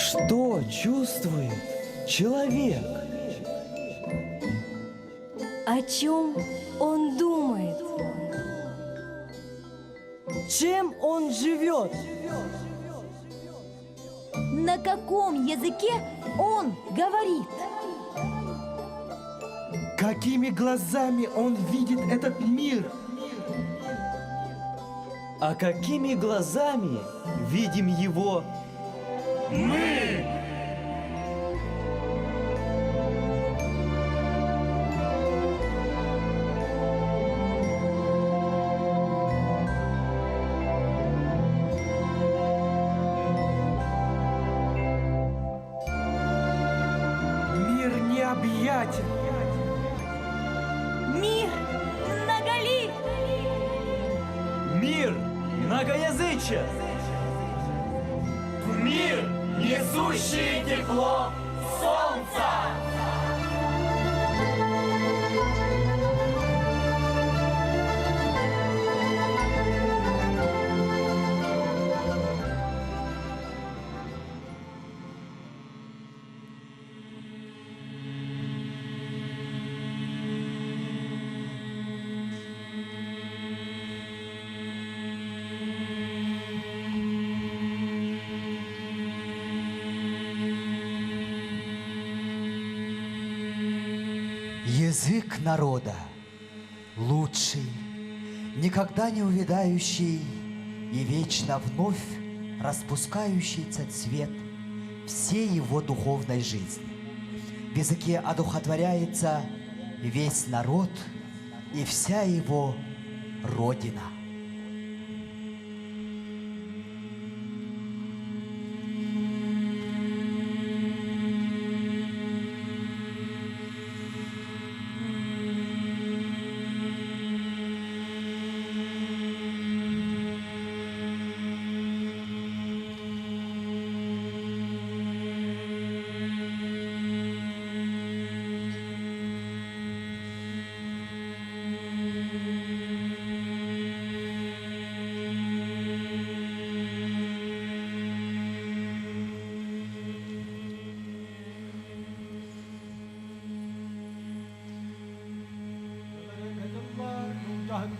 Что чувствует человек? О чем он думает? Чем он живет? На каком языке он говорит? Какими глазами он видит этот мир? А какими глазами видим его мы? Мир необъятен. Мир многолик. Мир многоязычен. Мир, несущий тепло солнца! Язык народа лучший, никогда не увядающий и вечно вновь распускающийся цвет всей его духовной жизни. В языке одухотворяется весь народ и вся его родина.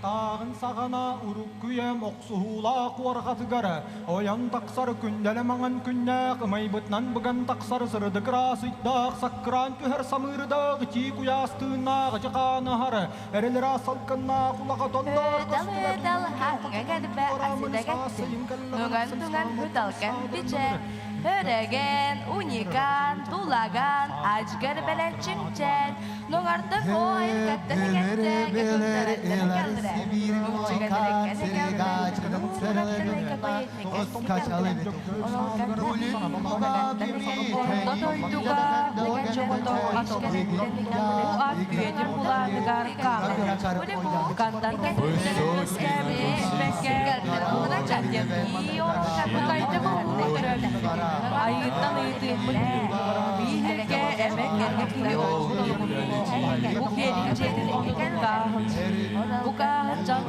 Дьыллар саҕана уруккуйам охсуһуулаах уорҕатыгар ойон тахсар күндэлэ маҥан күннээх ымайбытынан быган тахсар сырдык ыраас саккыраан түһэр самыырдаах итии куйаас тыыннаах дьахаанаһар эрэлэрэ салкыннаах улаха тонноор Дал хангагадба асидагаттин нуган туган хуталкан биче Өреген, уникан, тулаган, ажгар белен чимчен, нугарды хойр каттын Айыттан ыйытыыммыт бииһиргэ эмэ киһи Бу киэлин дьиэтин оннун кааһын Бу кааһын дьон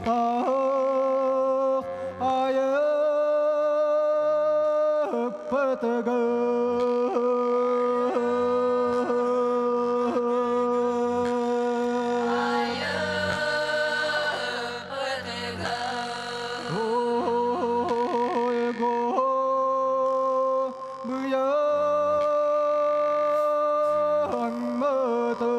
Алаҕастаах айыппытыгар Ойго быйаҥмытын.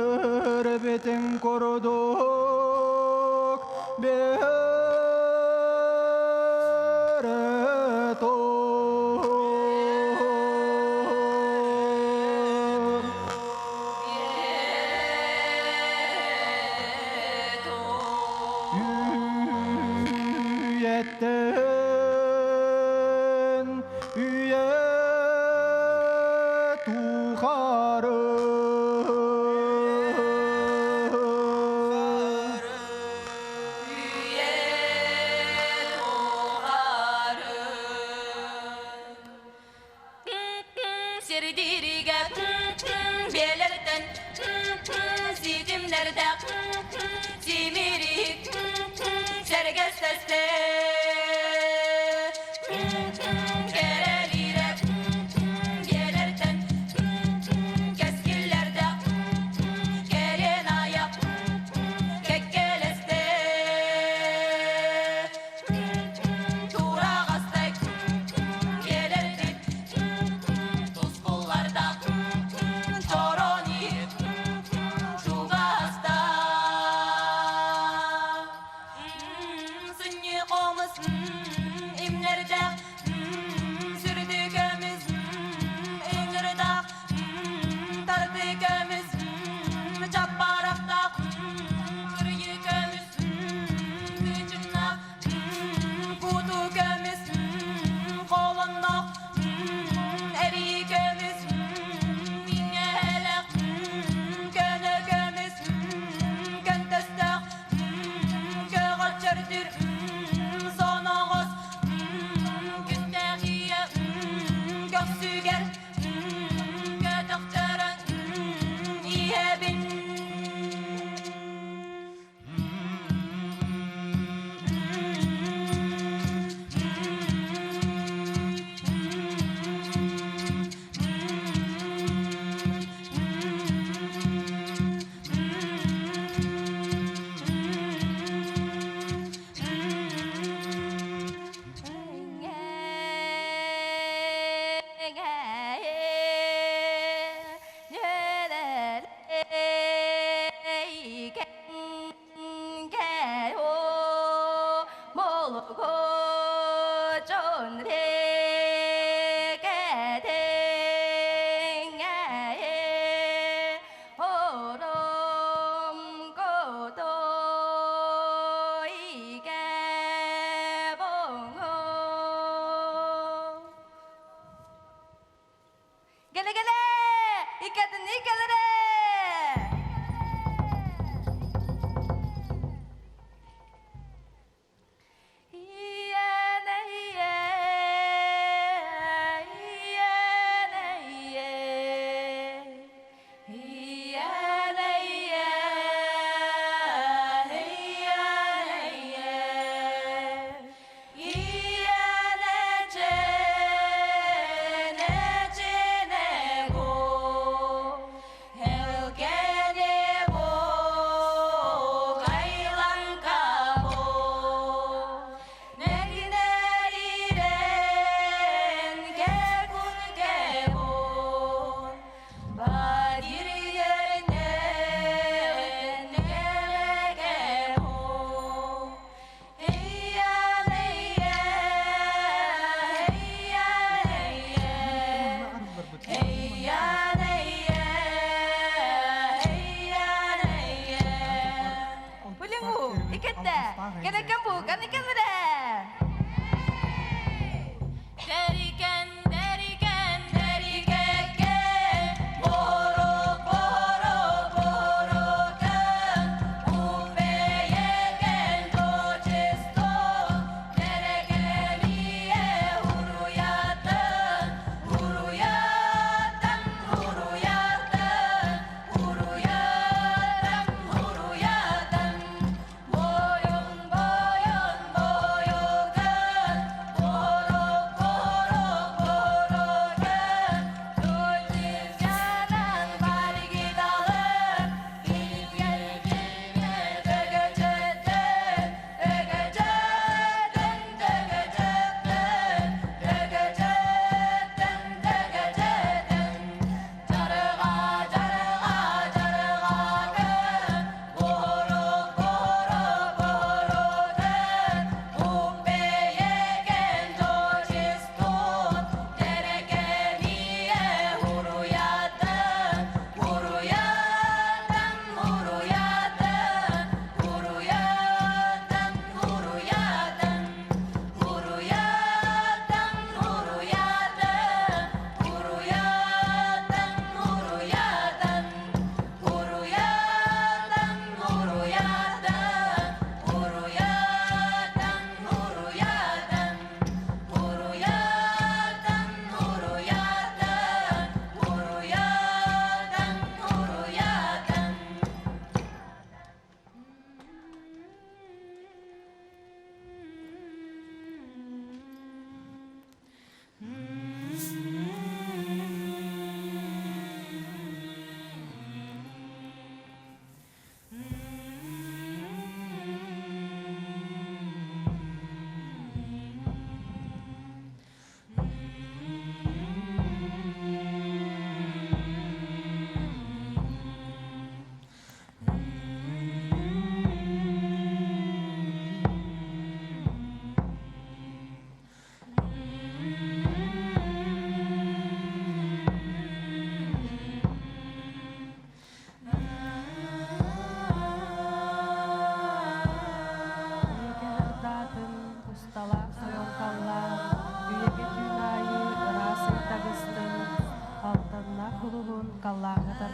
Биэрбитин курдук биэрэ тур. Үйэттэн үйэ тухары. Сердириге белертен ситимлерде тимири сергестесте керелире белертен кескиллерде керен аяк кеккелесте турагастай келердик Тускулларда чорони чугаста Сынни комус имнерде сүрдүкөмүз эңирдак тартыкөмүз чаппарактак кырйыкөмүз кычынак кутукөмүз колоннок эрийкөмүз миңелек көнөкөмүз көнтөстөк көгөчөрдүр соноҕос күстээхийэ көксүгэр көтөхтөрөн иһэбин. Gele gele! İkadın ikalere!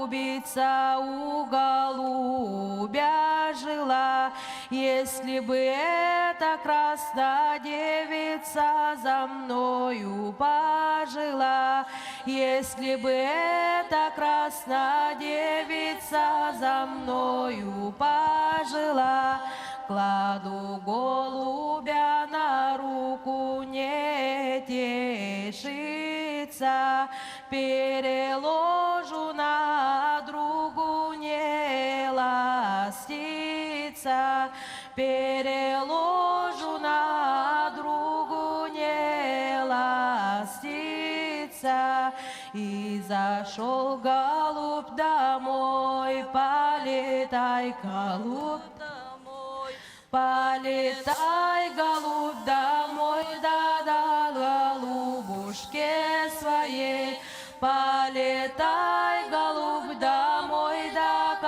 Голубица у голубя жила, Если бы эта красная девица за мною пожила, Если бы эта красная девица за мною пожила, Кладу голубя на руку, не тешится, Переложу на другу, не ластится, Переложу на другу, не ластится. И зашел голубь домой, полетай, голубь, домой. Полетай, голубь, домой, да-да, голубушке своей. Полетай, голубь, домой, да, к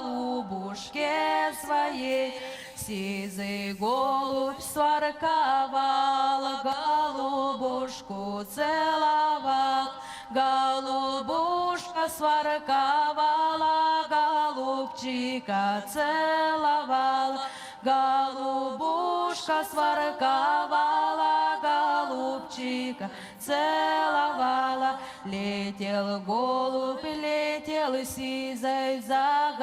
голубушке своей. Сизый голубь сворковал, голубушку целовал. Голубушка сворковала, голубчика целовал. Голубушка сворковала, голубчика целовала. Летел голубь, летел сизой за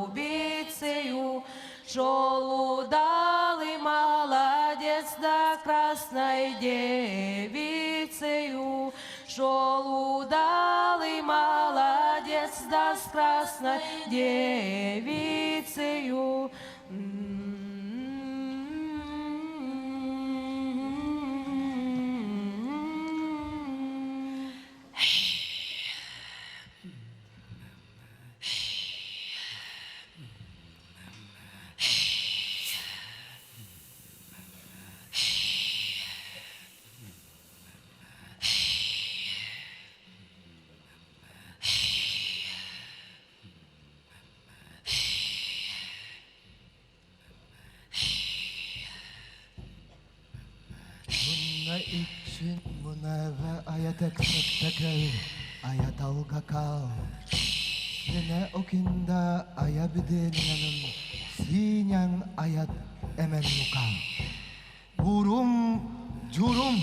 голубицею. Шел удалый молодец да красной девицею. Шел удалый молодец да с красной девицею. Мунна үксүн мунава аятаксактакал аяталгакал. Сине окинда аябиденанын синян аят эмен мукал. Бурум журум.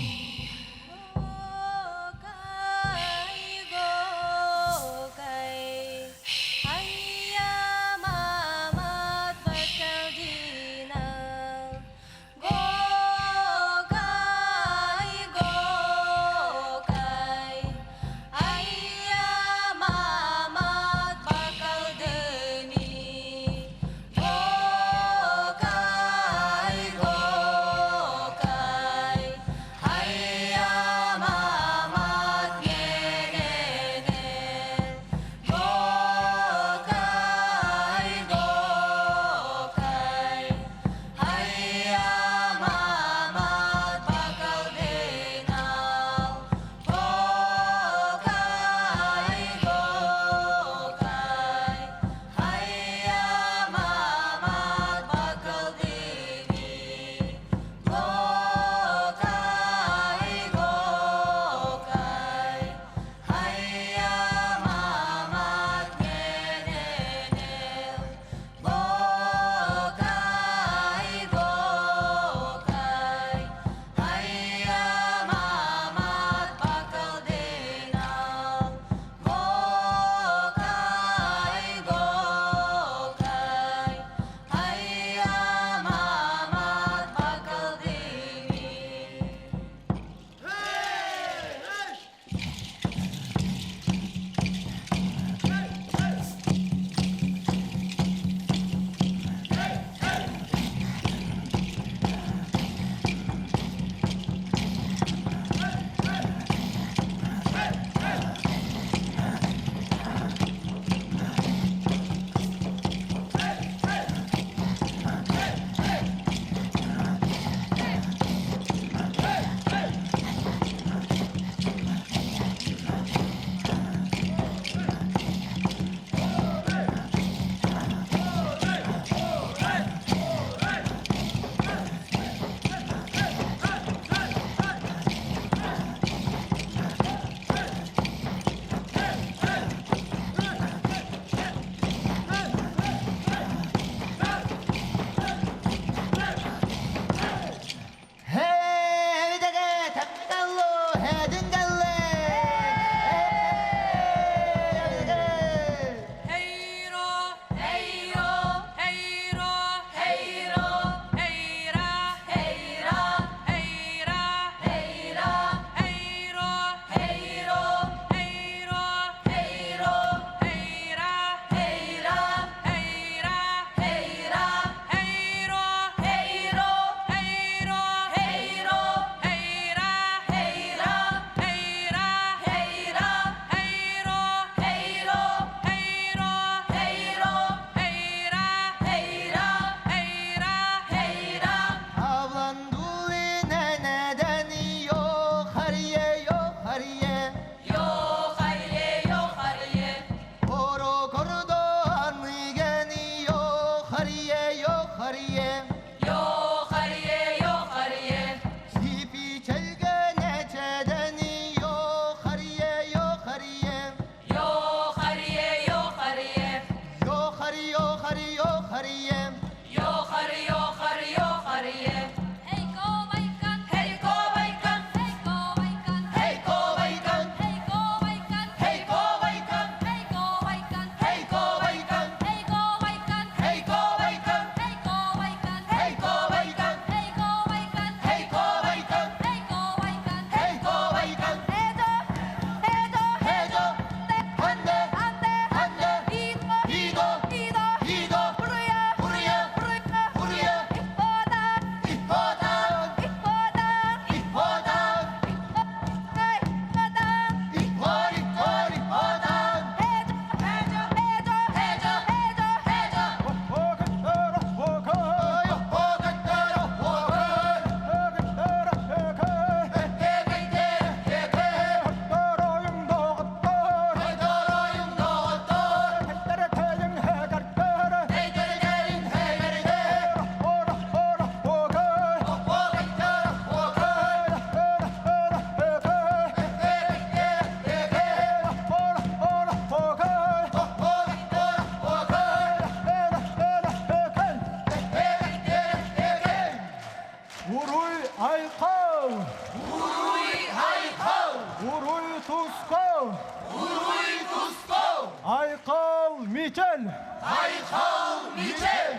Тускул! Уруй Тускул! Айхал Мичел! Айхал Мичел!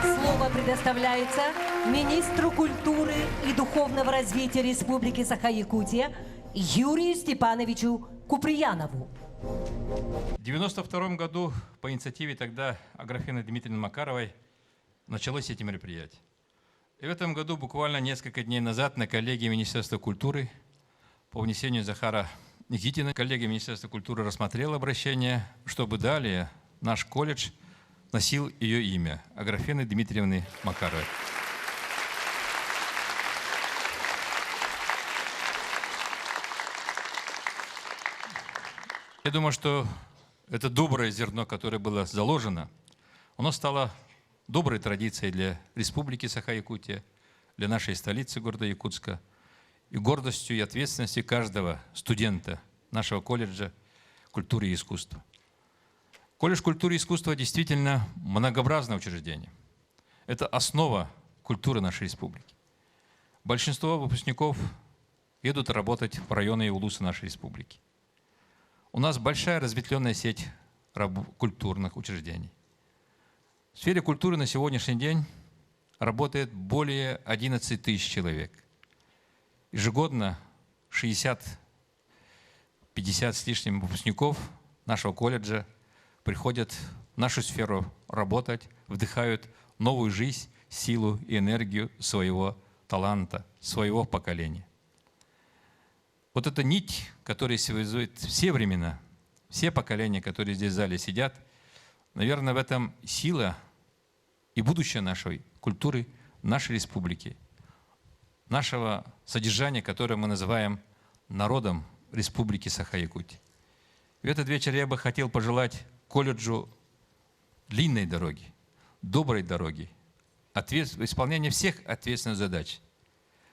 Слово предоставляется министру культуры и духовного развития Республики Саха-Якутия Юрию Степановичу Куприянову. В 1992 году по инициативе тогда Аграфены Дмитриевны Макаровой началось эти мероприятия. И в этом году, буквально несколько дней назад, на коллегии Министерства культуры по внесению Захара Никитина, коллегия Министерства культуры рассмотрела обращение, чтобы далее наш колледж носил ее имя – Аграфены Дмитриевны Макаровой. Я думаю, что это доброе зерно, которое было заложено, оно стало доброй традицией для Республики Саха-Якутия, для нашей столицы города Якутска и гордостью и ответственностью каждого студента нашего колледжа культуры и искусства. Колледж культуры и искусства действительно многообразное учреждение. Это основа культуры нашей республики. Большинство выпускников едут работать в районы и улусы нашей республики. У нас большая разветвленная сеть культурных учреждений. В сфере культуры на сегодняшний день работает более 11 тысяч человек. Ежегодно 60, 50 с лишним выпускников нашего колледжа приходят в нашу сферу работать, вдыхают новую жизнь, силу и энергию своего таланта, своего поколения. Вот эта нить, которая связывает все времена, все поколения, которые здесь в зале сидят, наверное, в этом сила и будущее нашей культуры, нашей республики, нашего содержания, которое мы называем народом Республики Саха-Якутия. В этот вечер я бы хотел пожелать колледжу длинной дороги, доброй дороги, ответ, исполнения всех ответственных задач.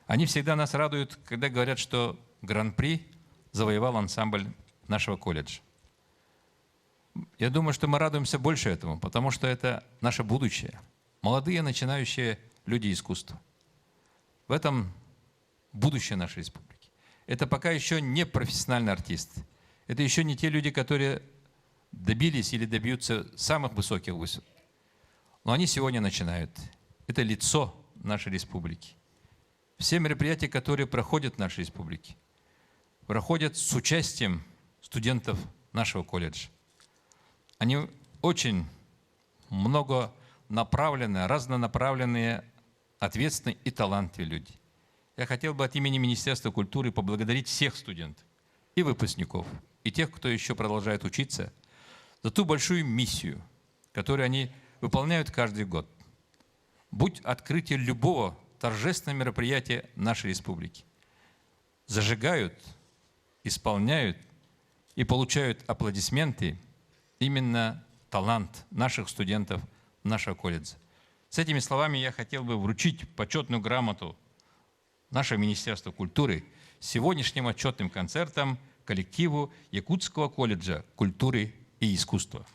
Они всегда нас радуют, когда говорят, что Гран-при завоевал ансамбль нашего колледжа. Я думаю, что мы радуемся больше этому, потому что это наше будущее. Молодые начинающие люди искусства. В этом будущее нашей республики. Это пока еще не профессиональные артисты. Это еще не те люди, которые добились или добьются самых высоких высот. Но они сегодня начинают. Это лицо нашей республики. Все мероприятия, которые проходят в нашей республике, проходят с участием студентов нашего колледжа. Они очень много направленные, разнонаправленные, ответственные и талантливые люди. Я хотел бы от имени Министерства культуры поблагодарить всех студентов и выпускников, и тех, кто еще продолжает учиться, за ту большую миссию, которую они выполняют каждый год. Будь открытие любого торжественного мероприятия нашей республики. Зажигают, исполняют и получают аплодисменты именно талант наших студентов нашего колледжа. С этими словами я хотел бы вручить почетную грамоту нашего Министерства культуры сегодняшним отчетным концертом коллективу Якутского колледжа культуры и искусства.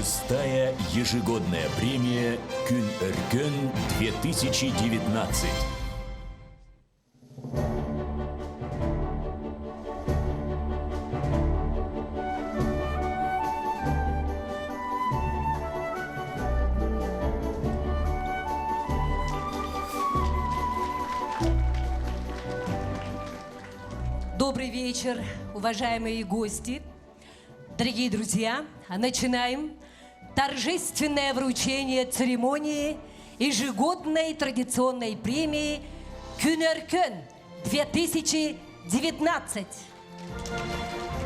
Шестая ежегодная премия «Күн Өркөн 2019». Добрый вечер, уважаемые гости. Дорогие друзья, начинаем торжественное вручение церемонии ежегодной традиционной премии «Күнеркөн 2019».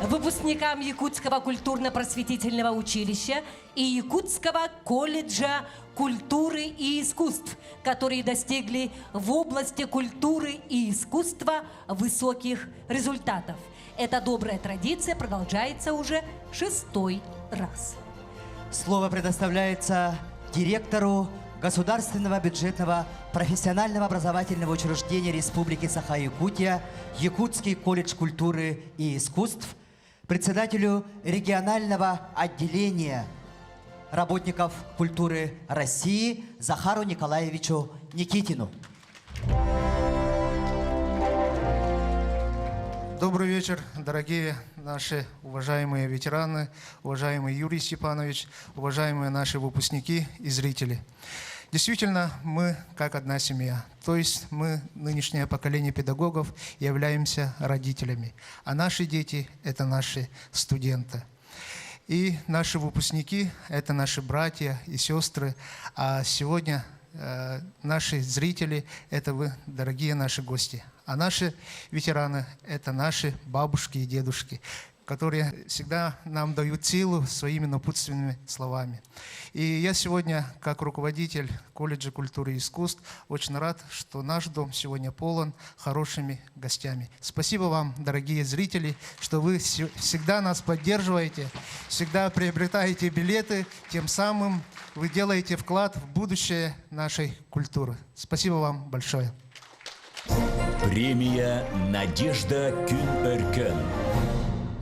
Выпускникам Якутского культурно-просветительного училища и Якутского колледжа культуры и искусств, которые достигли в области культуры и искусства высоких результатов. Эта добрая традиция продолжается уже шестой раз. Слово предоставляется директору Государственного бюджетного профессионального образовательного учреждения Республики Саха-Якутия Якутский колледж культуры и искусств, председателю регионального отделения работников культуры России Захару Николаевичу Никитину. Добрый вечер, дорогие наши уважаемые ветераны, уважаемый Юрий Степанович, уважаемые наши выпускники и зрители. Действительно, мы как одна семья. То есть мы, нынешнее поколение педагогов, являемся родителями. А наши дети – это наши студенты. И наши выпускники – это наши братья и сестры. А сегодня э, наши зрители – это вы, дорогие наши гости. А наши ветераны – это наши бабушки и дедушки, которые всегда нам дают силу своими напутственными словами. И я сегодня, как руководитель колледжа культуры и искусств, очень рад, что наш дом сегодня полон хорошими гостями. Спасибо вам, дорогие зрители, что вы всегда нас поддерживаете, всегда приобретаете билеты, тем самым вы делаете вклад в будущее нашей культуры. Спасибо вам большое. Премия «Надежда Күн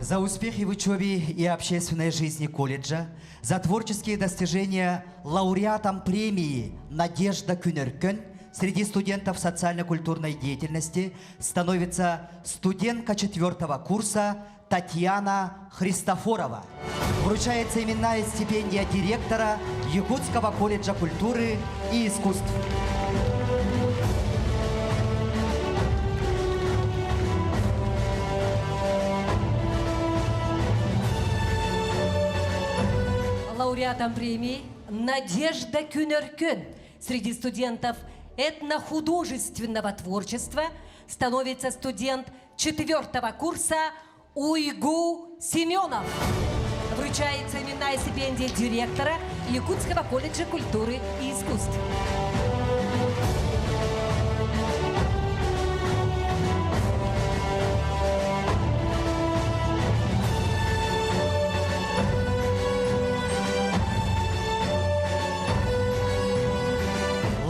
За успехи в учебе и общественной жизни колледжа, за творческие достижения лауреатом премии «Надежда Күн Өркөн» среди студентов социально-культурной деятельности становится студентка четвертого курса Татьяна Христофорова. Вручается именная стипендия директора Якутского колледжа культуры и искусств. Лауреатом премии «Надежда Күн Өркөн» среди студентов этнохудожественного творчества становится студент четвертого курса Уйгу Семенов. Вручается именная стипендия директора Якутского колледжа культуры и искусств.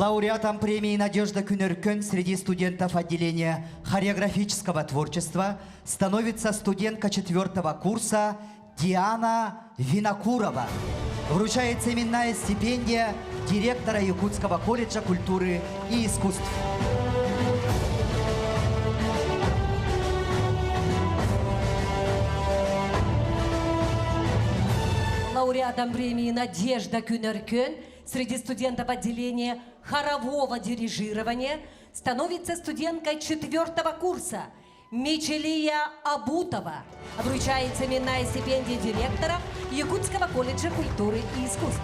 Лауреатом премии «Надежда Күн Өркөн» среди студентов отделения хореографического творчества становится студентка четвертого курса Диана Винокурова. Вручается именная стипендия директора Якутского колледжа культуры и искусств. Лауреатом премии «Надежда Күн Өркөн» среди студентов отделения хорового дирижирования становится студенткой четвертого курса Мичелия Абутова. Вручается именная стипендия директора Якутского колледжа культуры и искусств.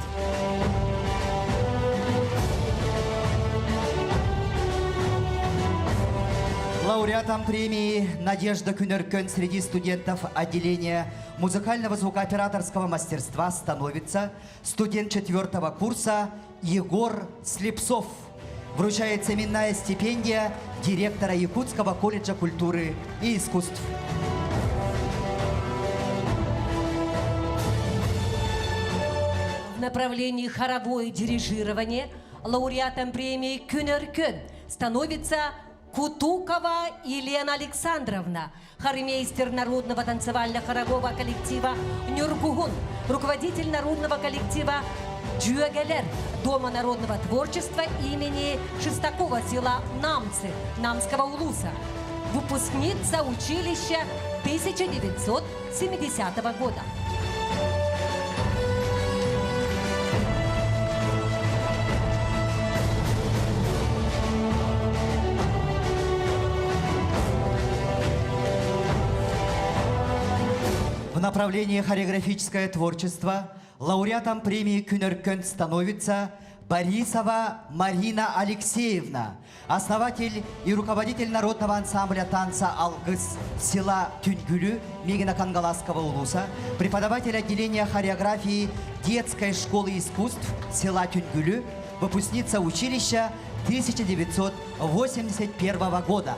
Лауреатом премии «Надежда Күн Өркөн» среди студентов отделения музыкального звукооператорского мастерства становится студент четвертого курса Егор Слепцов. Вручается именная стипендия директора Якутского колледжа культуры и искусств. В направлении хоровое дирижирование лауреатом премии «Күн Өркөн» становится Кутукова Елена Александровна, хормейстер народного танцевально-хорового коллектива «Нюргугун», руководитель народного коллектива «Дюэгелер» Дома народного творчества имени Шестакова села Намцы Намского улуса, выпускница училища 1970 года. В направлении хореографическое творчество лауреатом премии Күн Өркөн становится Борисова Марина Алексеевна, основатель и руководитель народного ансамбля танца «Алгыс» села Тюнгюлю Мегино-Кангаласского улуса, преподаватель отделения хореографии детской школы искусств села Тюнгюлю, выпускница училища 1981 года.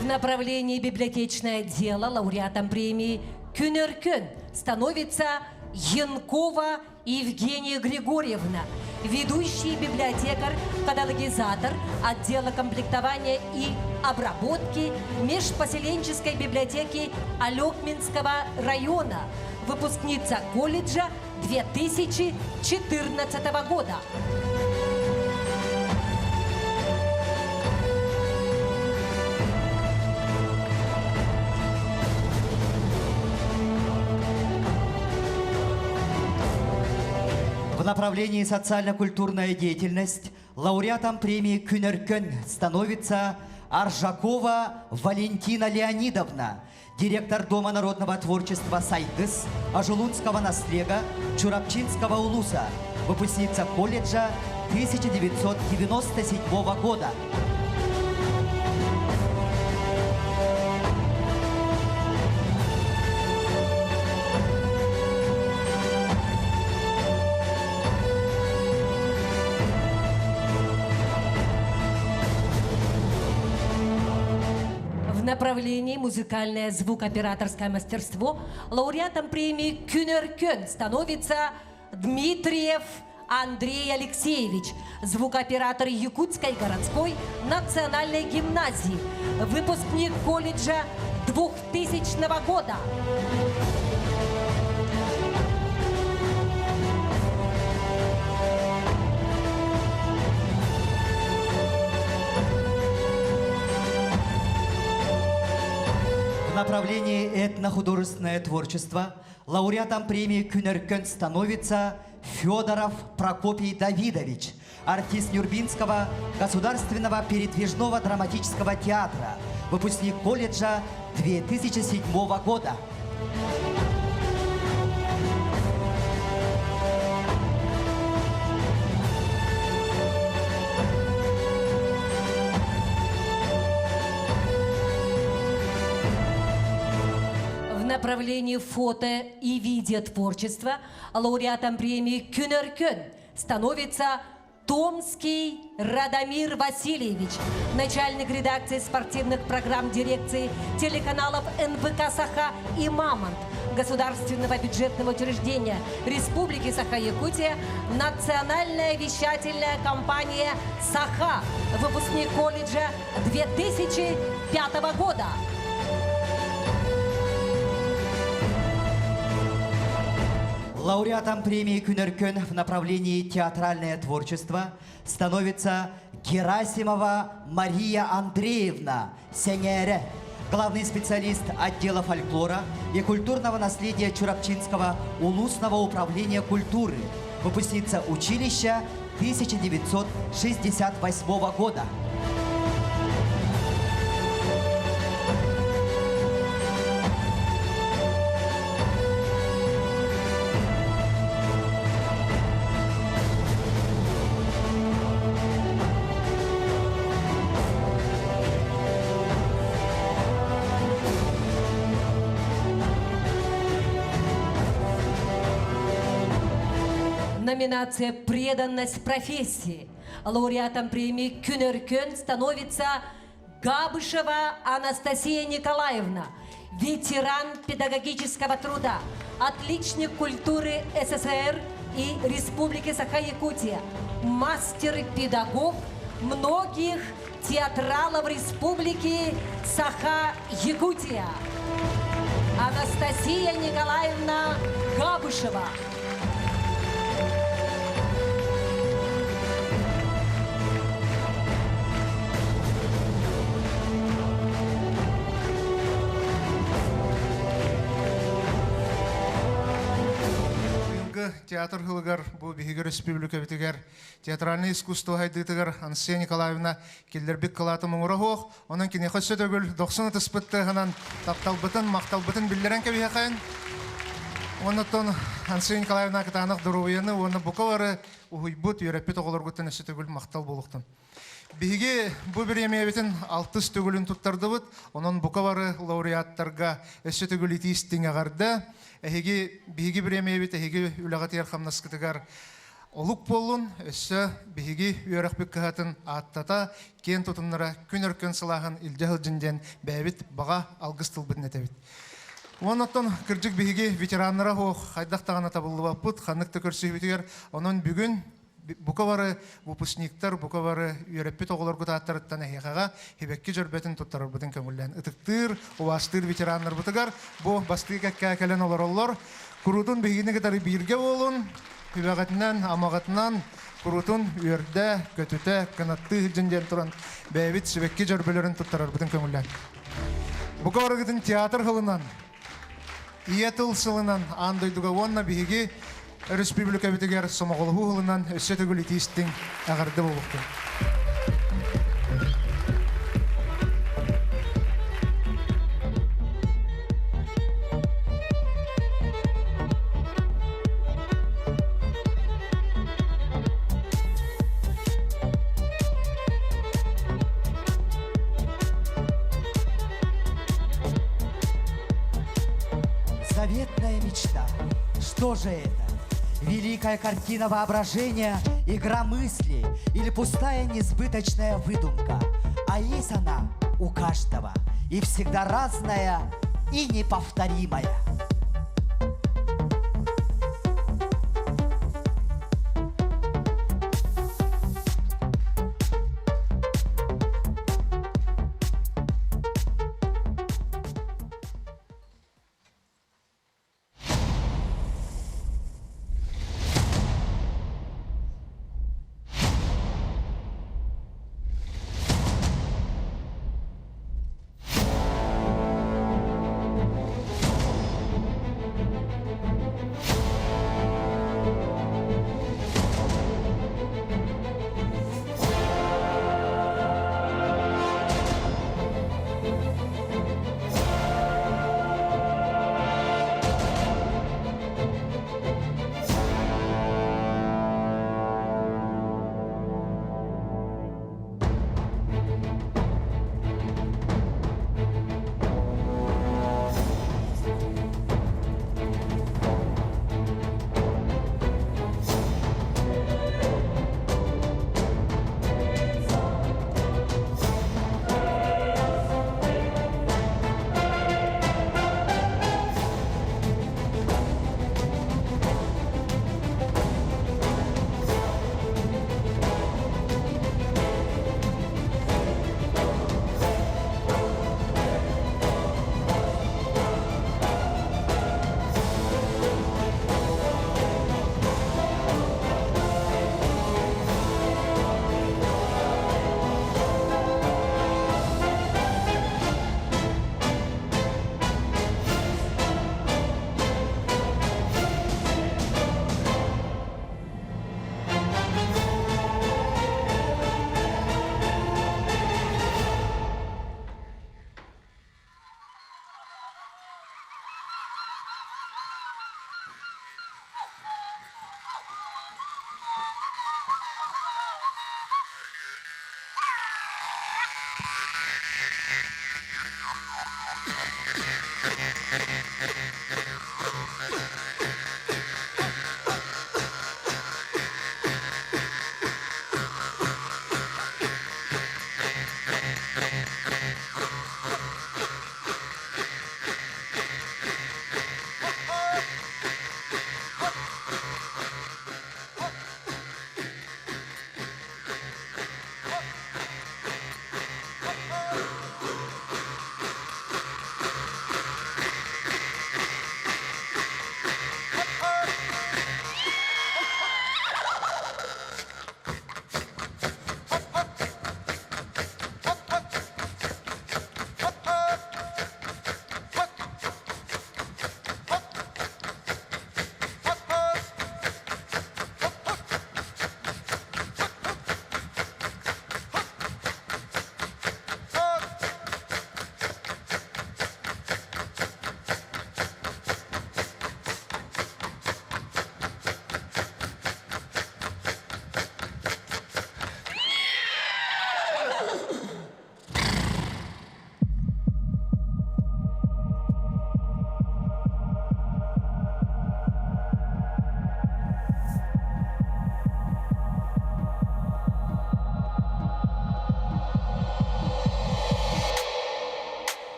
В направлении библиотечное дело лауреатом премии Күн Өркөн становится Янкова Евгения Григорьевна, ведущий библиотекарь, каталогизатор отдела комплектования и обработки межпоселенческой библиотеки Алекминского района, выпускница колледжа 2014 года. В направлении социально-культурная деятельность лауреатом премии Күн Өркөн становится Аржакова Валентина Леонидовна, директор Дома народного творчества «Сайдыс» Ажулунского наслега Чурапчинского улуса, выпускница колледжа 1997 года. В направлении музыкальное звукооператорское мастерство лауреатом премии Күн Өркөн становится Дмитриев Андрей Алексеевич, звукооператор Якутской городской национальной гимназии, выпускник колледжа 2000 года. В направлении этнохудожественное творчество лауреатом премии Күн Өркөн становится Федоров Прокопий Давидович, артист Нюрбинского государственного передвижного драматического театра, выпускник колледжа 2007 года. В направлении фото и видеотворчества лауреатом премии Күн Өркөн становится Томский Радомир Васильевич, начальник редакции спортивных программ дирекции телеканалов НВК «Саха» и «Мамонт» Государственного бюджетного учреждения Республики Саха-Якутия, Национальная вещательная компания «Саха», выпускник колледжа 2005 года. Лауреатом премии Күн Өркөн в направлении театральное творчество становится Герасимова Мария Андреевна Сенере, главный специалист отдела фольклора и культурного наследия Чурапчинского улусного управления культуры, выпускница училища 1968 года. Номинация «Преданность профессии». Лауреатом премии Күн Өркөн становится. Габышева Анастасия Николаевна, ветеран педагогического труда, отличник культуры СССР и Республики Саха-Якутия, мастер-педагог многих театралов Республики Саха-Якутия. Анастасия Николаевна Габышева. Быйылгы театр сылыгар бу биһиги республикабытыгар театральный искусство хайдыытыгар Анастасия Николаевна киллэрбит кылааты муҥура суох. Онон киниэхэ өссө төгүл дохсун ытыспыт тыаһынан тапталбытын, махталбытын биллэрэн кэбиһэхэйин. Оннуттан Анастасия Николаевна кытаанах доруобуйаны уонна бука бары уһуйбут, үөрэппит оҕолоргуттан өссө төгүл махтал буолуохтун. Биһиги бу бириэмийэбитин алтыс төгүлүн туттардыбыт. Онон бука бары лауреаттарга өссө төгүл итии истиҥ эҕэрдэ. Эһиги биһиги бириэмийэбит эһиги үлэҕитигэр хамнаскытыгар олук буоллун, өссө биһиги үөрэхпит кыһатын ааттата, киэн тутуннара күн өркөн сылааһын илдьэ сылдьын диэн бэйэбит баҕа алгыс тылбытын этэбит. Уонна оттон кырдьык биһиги ветераннара суох хайдах даҕаны табыллыбаппыт, ханнык да көрсүһүүбүтүгэр. Онон бүгүн бука бары выпускниктар, бука бары үөрэппит оҕолоргут ааттарыттан эһиэхэҕэ сибэкки дьөрбөтүн туттарарбытын көҥүллээн ытыктыыр, убаастыыр ветераннарбытыгар бу бастыы кэккэ кэлэн олороллор. Куруутун биһигини кытары бииргэ буолун, Сүбэҕитинэн, амаҕытынан куруутун үөрдэ, көтүтэ, кынаттыы сылдьын диэн туран бэйэбит сибэкки дьөрбөлөрүн туттарарбытын көҥүллээн. Бука барыгытын театр сылынан, ийэ тыл сылынан аан дойдуга уонна биһиги өрөспүүбүлүкэбитигэр сомоҕолоһуу сылынан өссө төгүл итии истиҥ эҕэрдэ буолуохтун. Заветная мечта. Что же это? Великая картина воображения, игра мысли или пустая несбыточная выдумка. А есть она у каждого. И всегда разная и неповторимая.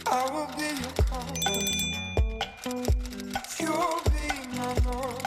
I will be your compass. You'll be my north.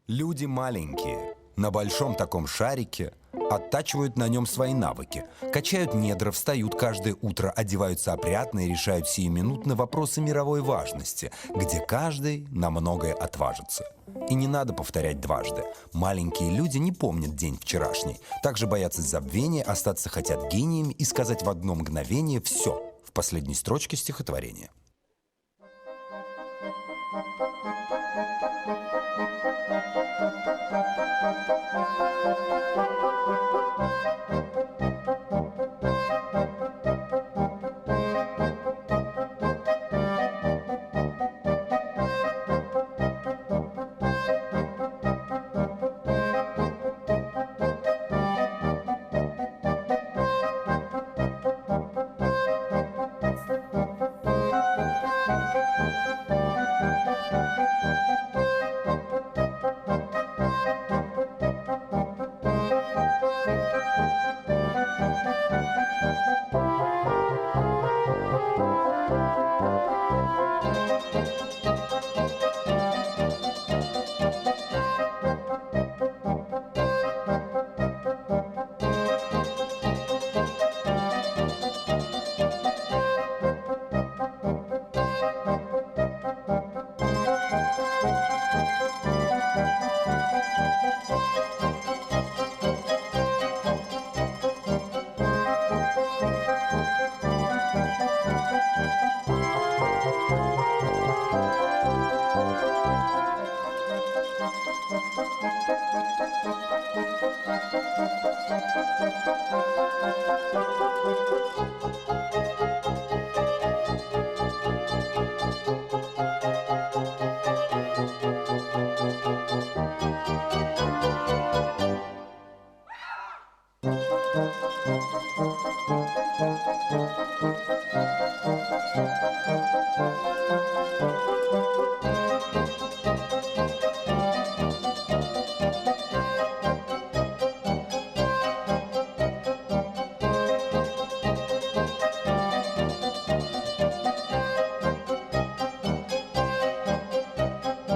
Люди маленькие, на большом таком шарике, оттачивают на нем свои навыки, качают недра, встают каждое утро, одеваются опрятно и решают сиюминутно вопросы мировой важности, где каждый на многое отважится. И не надо повторять дважды. Маленькие люди не помнят день вчерашний. Также боятся забвения, остаться хотят гениями и сказать в одно мгновение все в последней строчке стихотворения.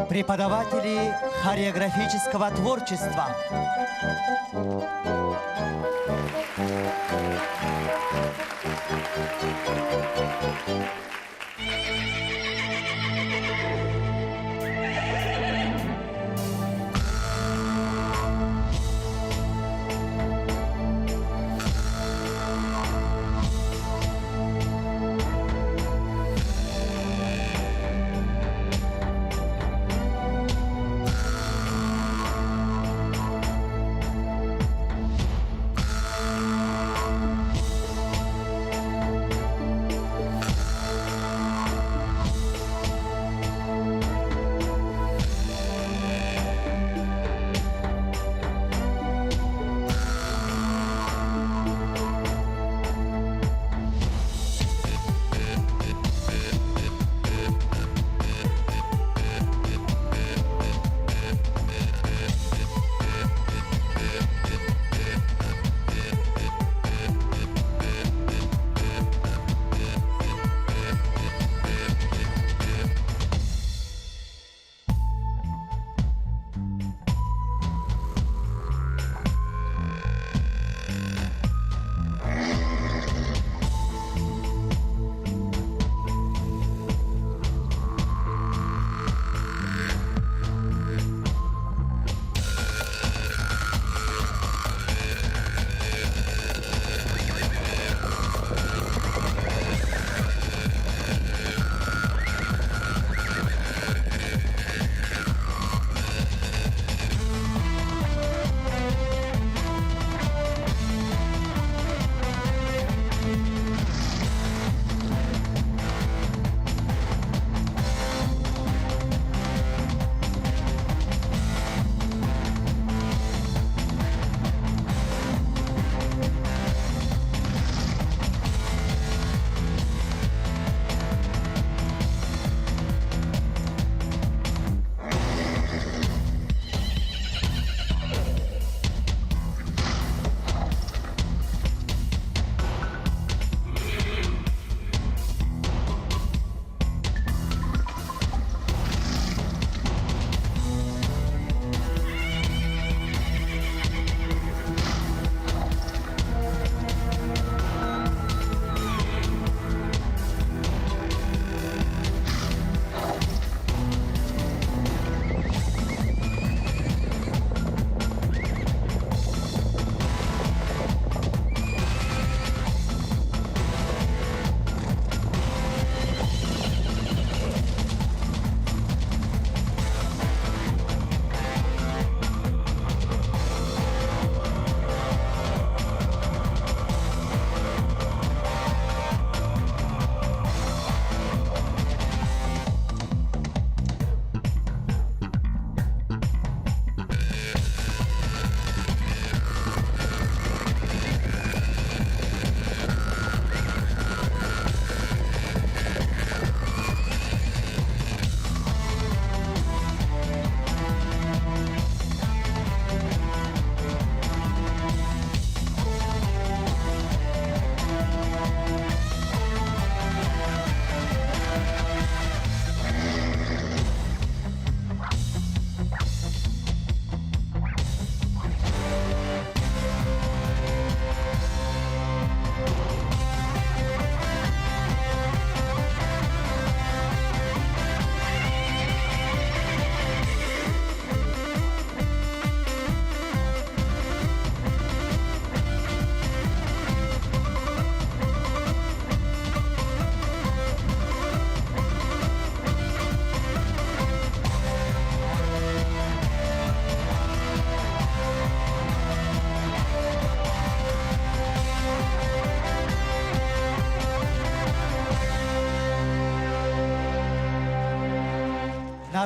Преподаватели хореографического творчества.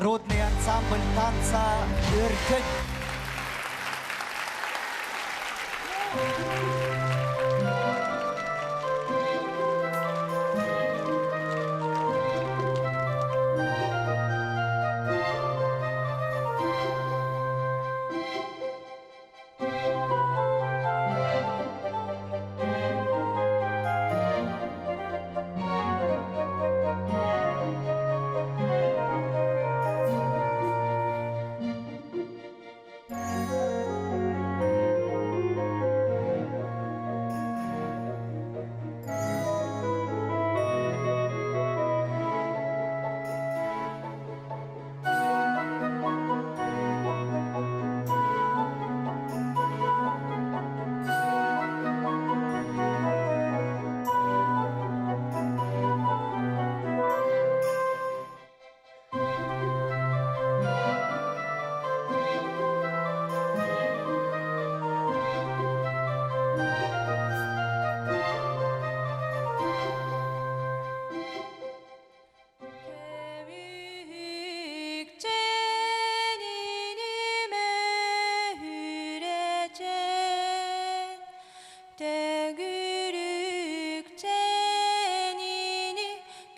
Народный ансамбль танца «Өркөн». Төгүрүкчэнини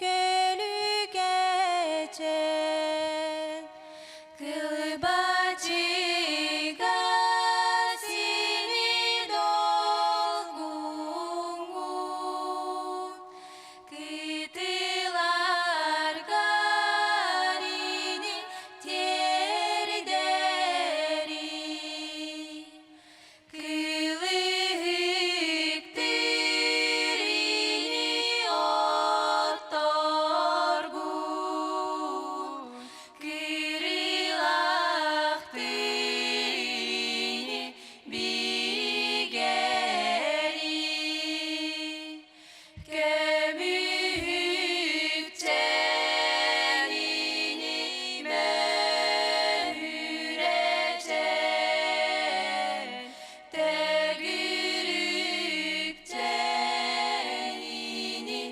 көлүкэчэн Кылбачыга сини долгуҥҥун Кытыларгар ини тиэрдэри Кылыһыктыыр ини отторгун Кырыылахтыыр ини бигэри Көмүһүкчэнини мөһүрэчэн Төгүрүкчэнини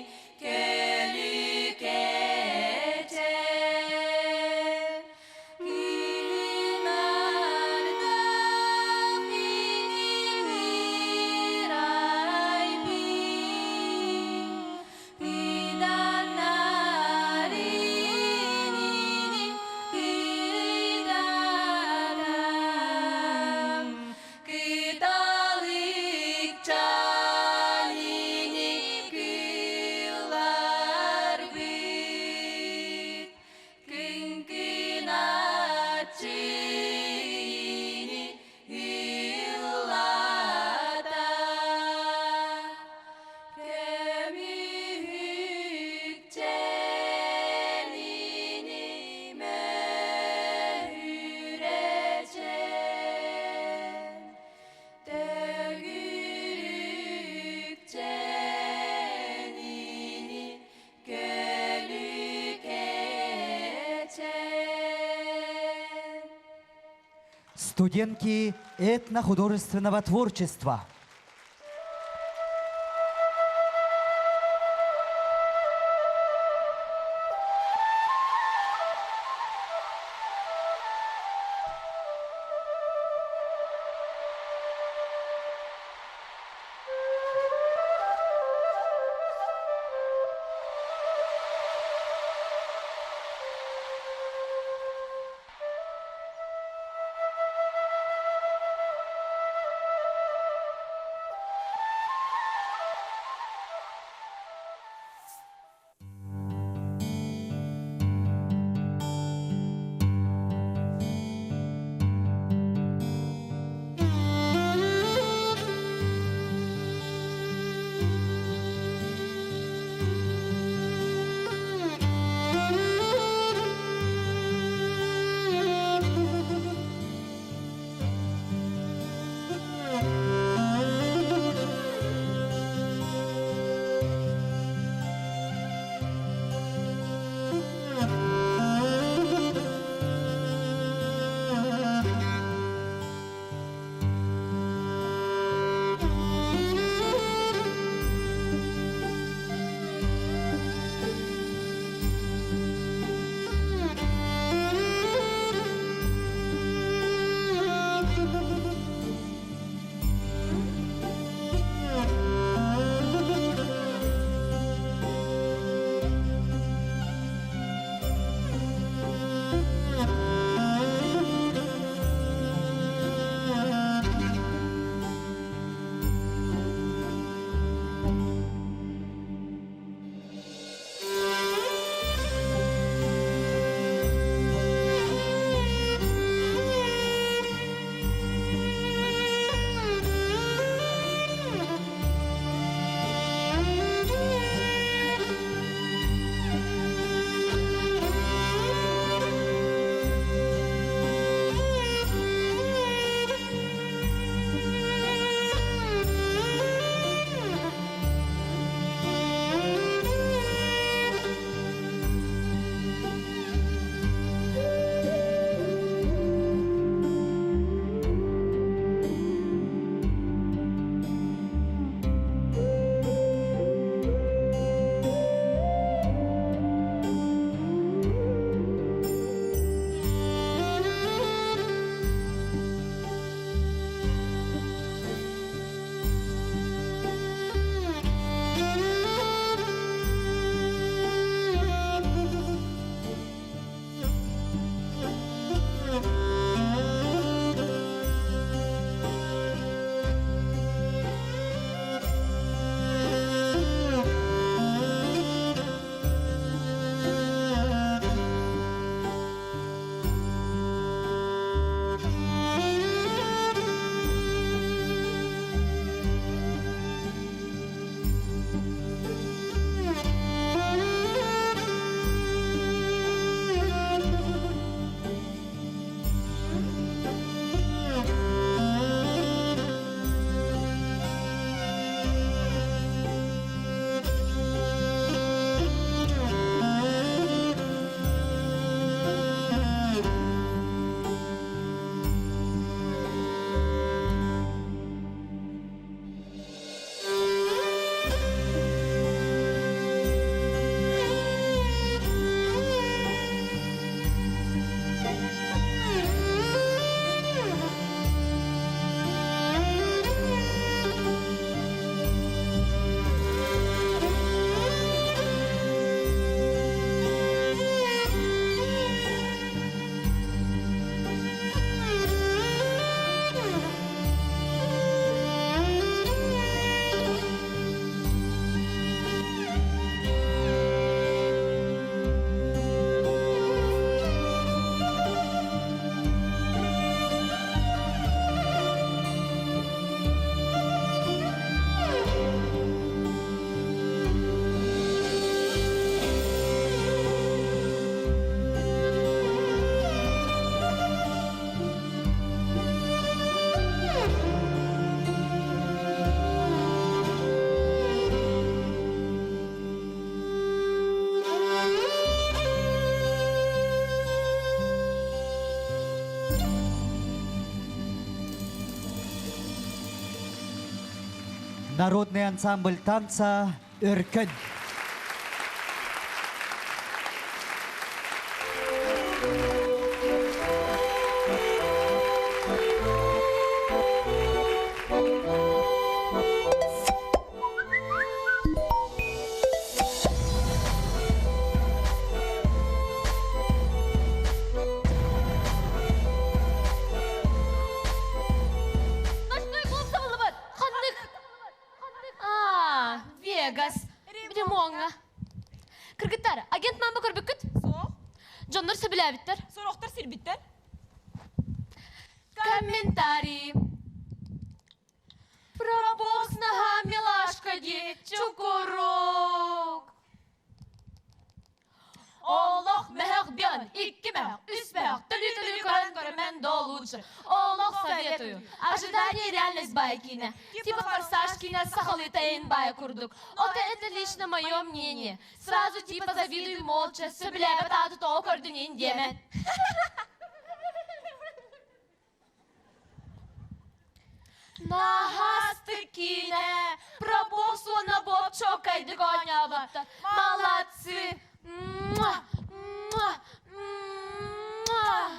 көлүкэчэн Гынардах ини ырайбын, Кыданнар инини кыданам, Кыталыкчан ини кылларбыт. Кыҥкыначчыыны ыллата, Көмүһүкчэнини мөһүрэчэн, Төгүрүкчэнини Студентки этнохудожественного творчества. Народный ансамбль танца «Өркөн». Ночной клуб сабыллыбыт. Ханнык. А, Вегас. Ремоҥҥа. Кыргыттар, агент мама көрбүккүт? Суох. Дьоннор сөбүлээбиттэр. Сорохтор сирбиттэр. Комментарии. Пробокс наһаа милашка дии, чукурук. Олох мөһөх бион, икки мөһөх, үс мөһөх, төлүү-төлүү көрөн көрөмөн до лучше. Олох советую. Ожидание реальность баай киинэ. Типа форсаж киинэ сахалыыта эйин баайа курдук. Ото это лично мое мнение. Сразу типа завидую молча, сөбүлээбэт ааты тоҕо көрдүн ин диэмэн. Наһаастык киинэ, пробок уонна боб чоккайдык оонньообуттар. Молодцы! Муа! Муа! Муа!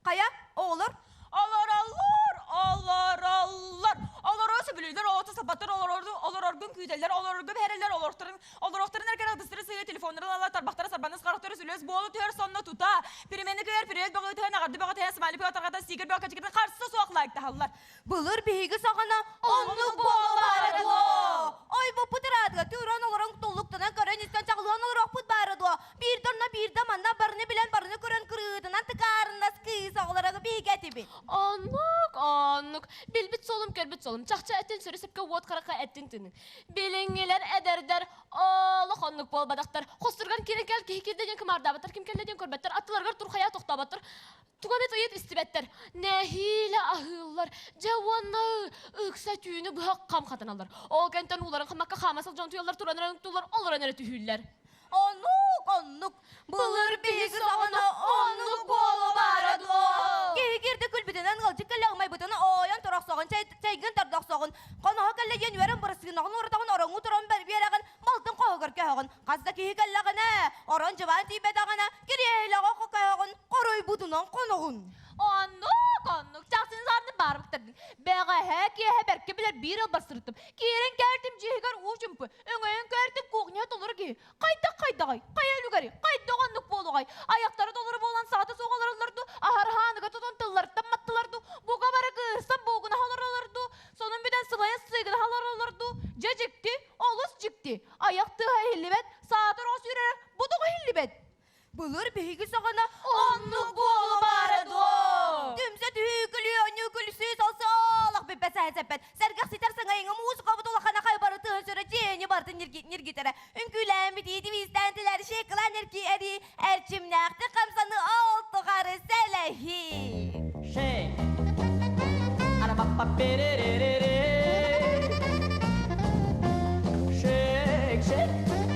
Хайа, оҕолор? Олороллор, олороллор. Олорор сөбүлүүллэр, олорто сапаттар, олорорду, олороргун күүтэллэр, олорорго биэрэллэр, олорторун, олорохторун эргэр алгыстары сыыйа телефоннарын ала тарбахтара сарбаныс харахтары сүлүөс буолу түһэр сонно тута. Перемени кыйар, привет бөҕө түһэн, аҕарды бөҕө түһэн, смайли бөҕө тарҕатан, стикер бөҕө кэчикитин харса суох лайктаһаллар. Былыр биһиги саҕана оннук буолбаара дуо? Ой, буппут ыраатыга түүрэн олорон туллуктанан көрөн истэн чаҕылыһан олоруохпут баара дуо? Биирдэ онно биирдэ манна барыны билэн барыны көрөн кырыытынан тыкаарыннас кыыс оҕолоро биһиги этибит. Оннук, оннук. Билбит суолум, көрбүт суолум. Чахчы этин сүрү сөпкө уот харахха эттин тыынын. Билиҥҥилэр, эдэрдэр олох оннук буолбатахтар. Хостурган киирэн кэл киһи киирдэ диэн кымаардаабаттар, ким кэллэ диэн көрбөттөр, аттыларыгар турхайа тохтооботтор. Тугу эмит ыйыт истибэттэр. Нэһиилэ аһыыллар. Дьэ уонна ыкса түүнү быһа хам хатаналлар. Ол кэнтэн ууларын хамакка хаама сылдьан утуйаллар, туран эрэ уктууллар, олорон эрэ түһүүллэр. Оннук, оннук. Былыр биһиги саҕана оннук буола баара дуо? Киһи киирдэ күлбүтүнэн ыалдьыт кэллэ ымайбытын ойон торохсоҕун, чэйгин тордохсоҕун, хоноһо кэллэ диэн үөрэн бырысыынаҕын уоратаҕын, ороҥҥу туран биэрэҕин, малтын хоһугар көһөҕүн. Хас да киһи кэллэҕинэ, орон дьыбаан тиийбэтэҕинэ, кириэһилэҕэ көһөҕүн, хоруйбутунан хоноҕун. Оннук, оннук. Чахчыны саарны баарбыттардын. Бэҕэһээ киэһэ бэркэ билэр биир ылбар сырыттым. Киирэн кэлтим дьиэһигэр уу чумпу. Өҥөйөн көртүм кухня толору киһи. Хайдах хайдаҕай? Хайа үлүгэрий? Хайдах оннук буолуҕай? Айахтара толору буолан саҕата суох олороллор дуу, аһархааныга тутан тылларыттан маттылар дуу, бука бары кыырсан буугунаһа олороллор дуу, сонун бүтэн сылайа сыыгынаһа олороллор дуу? Дьэ дьикти, олус дьикти. Айах тыаһа иһиллибэт, саатар оҕо сүүрэрэ бу тоҕо иһиллибэт? Былыр биһиги саҕана оннук буола баара дуо? Түмсэ түһүү күлүү оонньуу күлсүү салсаалах бүппэт сэһэн-сэппэт сэргэх ситэр саҥа-иҥэ муусукабыт улахана хайбары тыһын сүрэ дьиэни барытын ньиргитэрэ үҥкүүлээн битии тибиистээн тилэр шекылаан эркии эрии эрчимнээхтик хамсаныы ол тухары сэлэһии Шей! Арабаппа-перерерere. Шейк, шейк.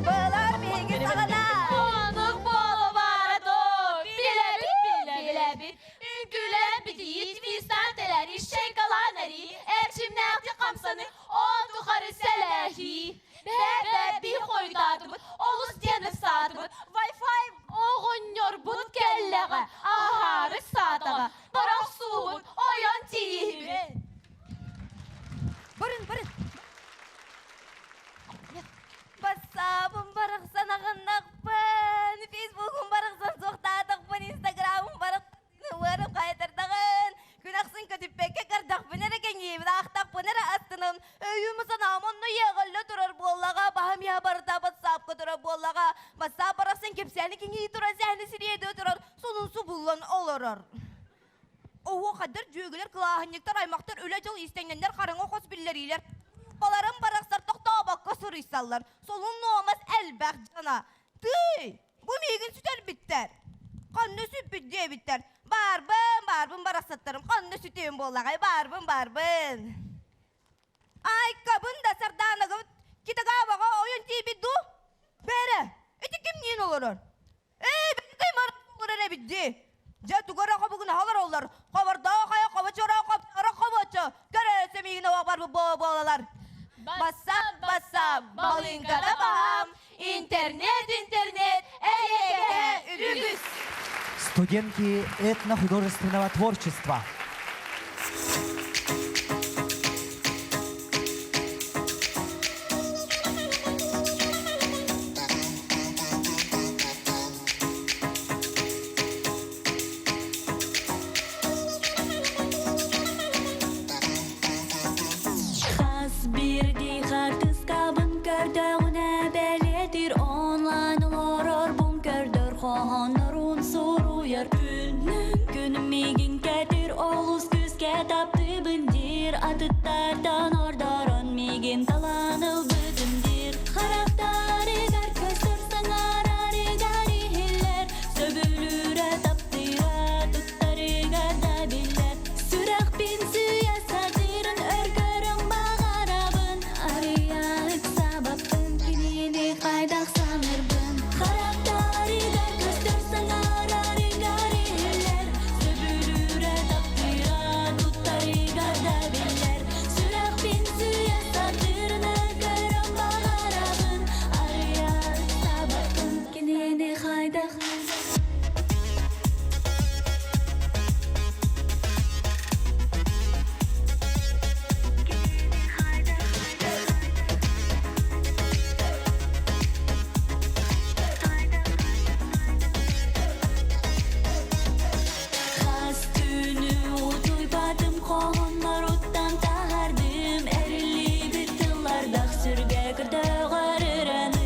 Былыр биһиги саҕана Оннук буола баара дуо? Билэбит, билэбит. Үҥкүүлээн битии, твистаан тэлэри, шейкалаан эрии, эрчимнээхтик хамсаны, ол тухары сэлэһии. Бэбэби хойутаатыбыт, олус диэн ыксаатыбыт. Wi-Fi оҕонньорбут кэллэҕэ, аһаары саатаҕа, барах суубут, ойон тиийиһибит. Барын, барын. Бассаабым барахсан аҕыннахпын, фейсбугум барахсан суохтаатахпын, инстаграмым барахсан Уорум хайатардаҕын, күн ахсын көтүппэккэ кардахпын эрэ кэҥиибин, аахтахпын эрэ астыным, өйүм санаам онно иэҕиллэ турар буоллаҕа, баһым иһэ барыта батсаапка турар буоллаҕа, бассаап барахсан кэпсээни кэҥии туран сэһэни сириэдэ турар, сонун субуллан олорор. Оһуохайдар, дьүөгэлэр, кылааһынньыктар, аймахтар, үлэ-дьыл иистэнньэннэр хараҥа хос биллэриилэр. Баларым барахсар тохтообокко суруйсаллар. Солун нуомас элбэх дьоно. Тыый, Бу миигин сүтэрбиттэр. Ханна сүппүт диэбиттэр. Баарбын, баарбын барахсаттарым. Ханна сүтүөм буоллаҕай, баарбын, баарбын. Айкабын да Сардаанагабыт Китагаваҕа ойон тиийбит дуу? Бэрэ, ити кимниин олорор? Ээ, бэйэкэй мара олорор эбит дии. Дьэ тугу эрэ хобугунаһа олороллор. Хобордоох хайа хобо чороох хоп хобоччу. Көрөөсө миигин оҕо барбыт буолалар. Бассаап, бассаап, балыыҥката баһаам, интернет, интернет, эйэгэһэ үгүс. Студентки этнохудожественного творчества. Хас биирдии хартыскабын көрдөҕүнэ бэлиэтиир онлайн олорорбун көрдөр хоһооннорун суруйар күнүн күн миигин кэтир олус күүскэ таптыыбын диир атыттартан ордорон миигин талан ылбытым диир харахтарыгар көстөр саҥарарыгар иһиллэр Сөбүлүүрэ таптыыра туттарыгар да биллэр Сүрэхпин сүүйэ сатыырын өр көрөн баҕарабын Арыйа ыксаабаппын кинини хайдах саныырбын Харахтарыгар көстөр саҥарарыгар иһиллэр Сөбүлүүрэ таптыыра туттарыгар да биллэр Сүрэхпин сүүйэ сатыырын өр көрөн баҕарабын Арыйа ыксаабаппын кинини хайдах Хас түүнү утуйбатым хоһонноруттан таһардым эриллибит тыллардах сүргэ көрдөҕөр ыраны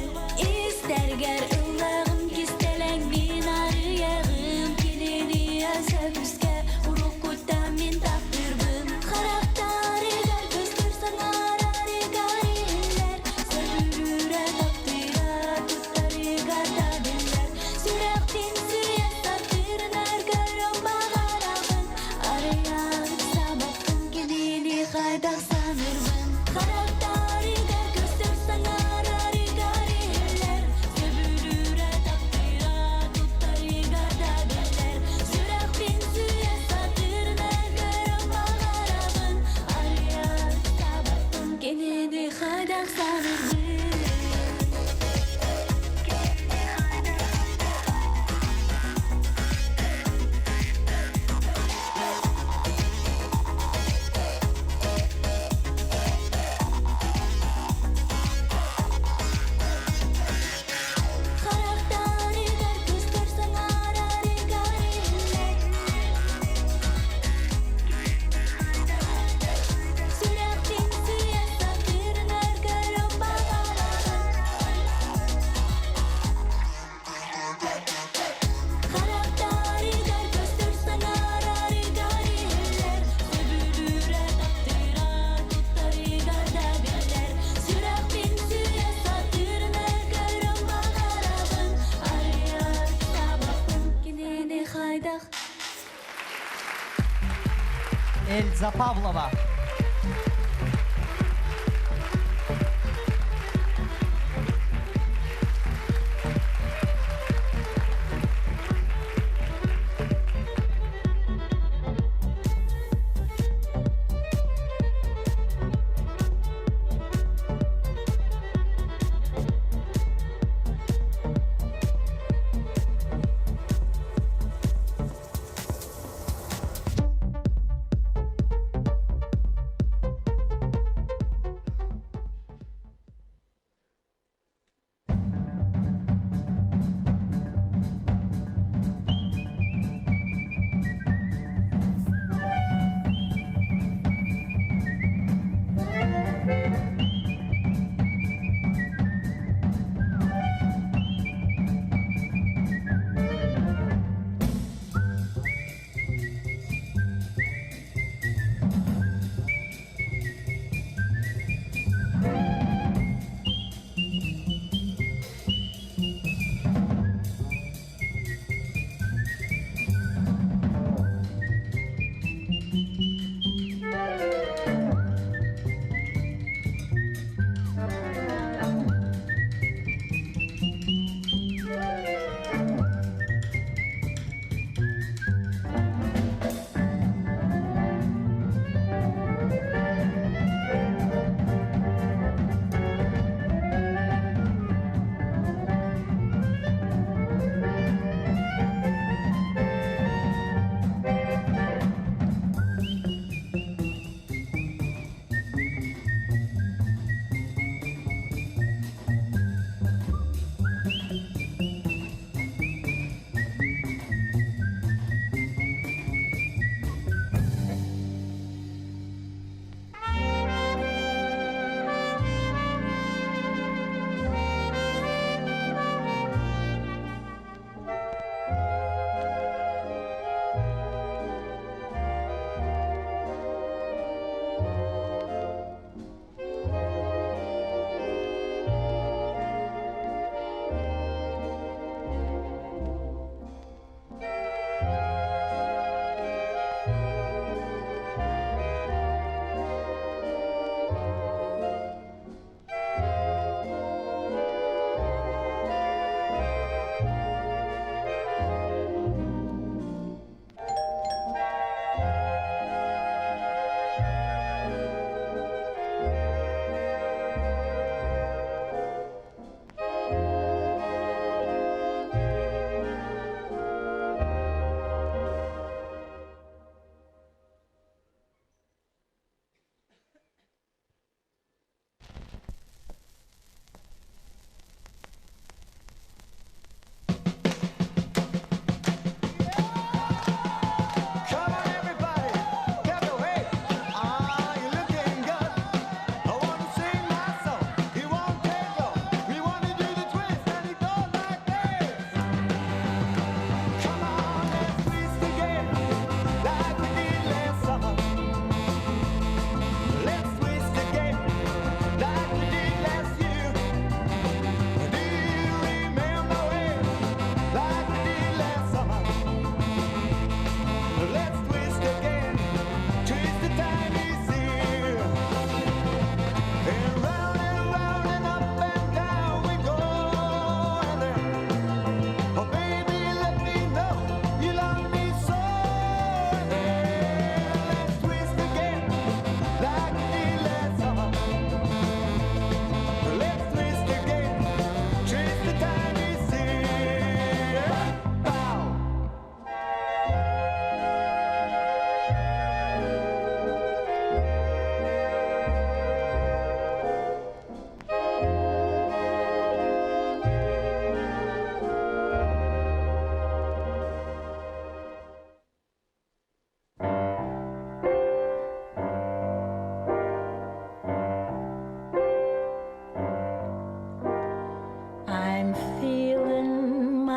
Истэргэр ыллаҕым кистэлэҥмин арыйаҕым кинини өсөбүскэ уруккуттан мин таптыырбын харахтарыгар көстөр саҥарарыгар иһиллэр сөбүлүүрэ таптыыра туттарыгар да биллэр сүрэхпин сүүйэ сатыырынар көрөн баҕарабын арыйан сабаппын кинини хайдах саныырбын Харахтарыгар көстөр саҥарарыгар иһиллэр Сөбүлүүрэ таптыыра туттарыгар да биллэр Сүрэхпин сүүйэ сатыырынар көрөн баҕарабын Арыйа сабаппын кинини хайдах саныырбын Харахтарыгар көстөр саҥарарыгар иһиллэр Сүрэхпин сүүйэ сатыырынар көрөн баҕарабын Харахтарыгар көстөр саҥарарыгар иһиллэр Сөбүлүүрэ таптыыра туттарыгар да биллэр Сүрэхпин сүүйэ сатыырынар көрөн баҕарабын Арыйар сабаппын кинини хайдах Эльза Павлова.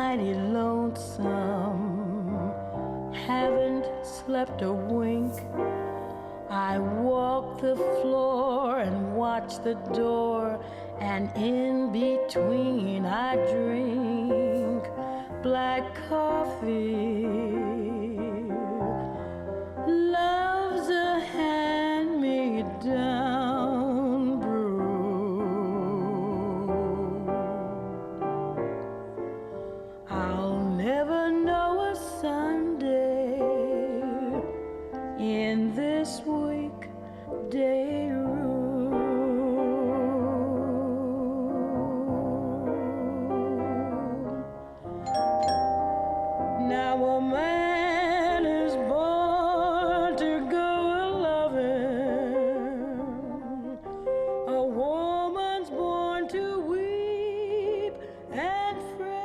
mighty lonesome. Haven't slept a wink. I walk the floor and watch the door, and in between I drink black coffee. Love's a hand me down brew. I'll never know a Sunday in this weekday room. Now a man is born to go a loving. A woman's born to weep and fret.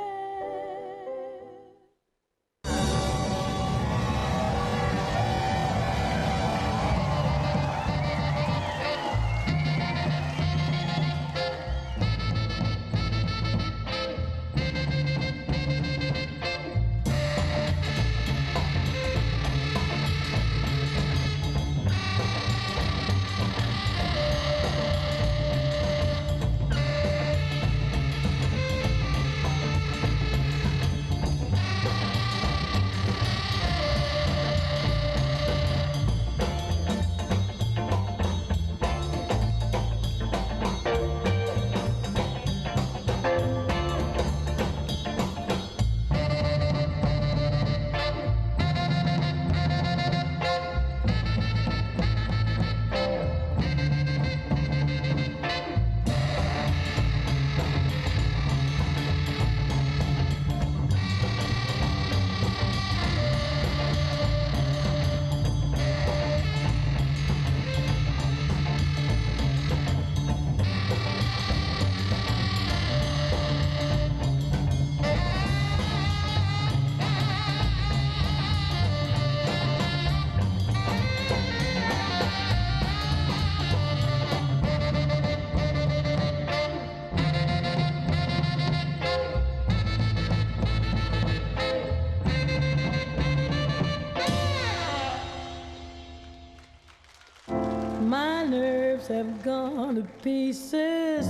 My nerves have gone to pieces.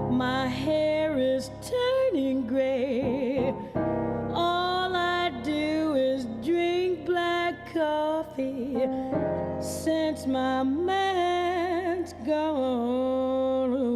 My hair is turning gray. All I do is drink black coffee since my man's gone away.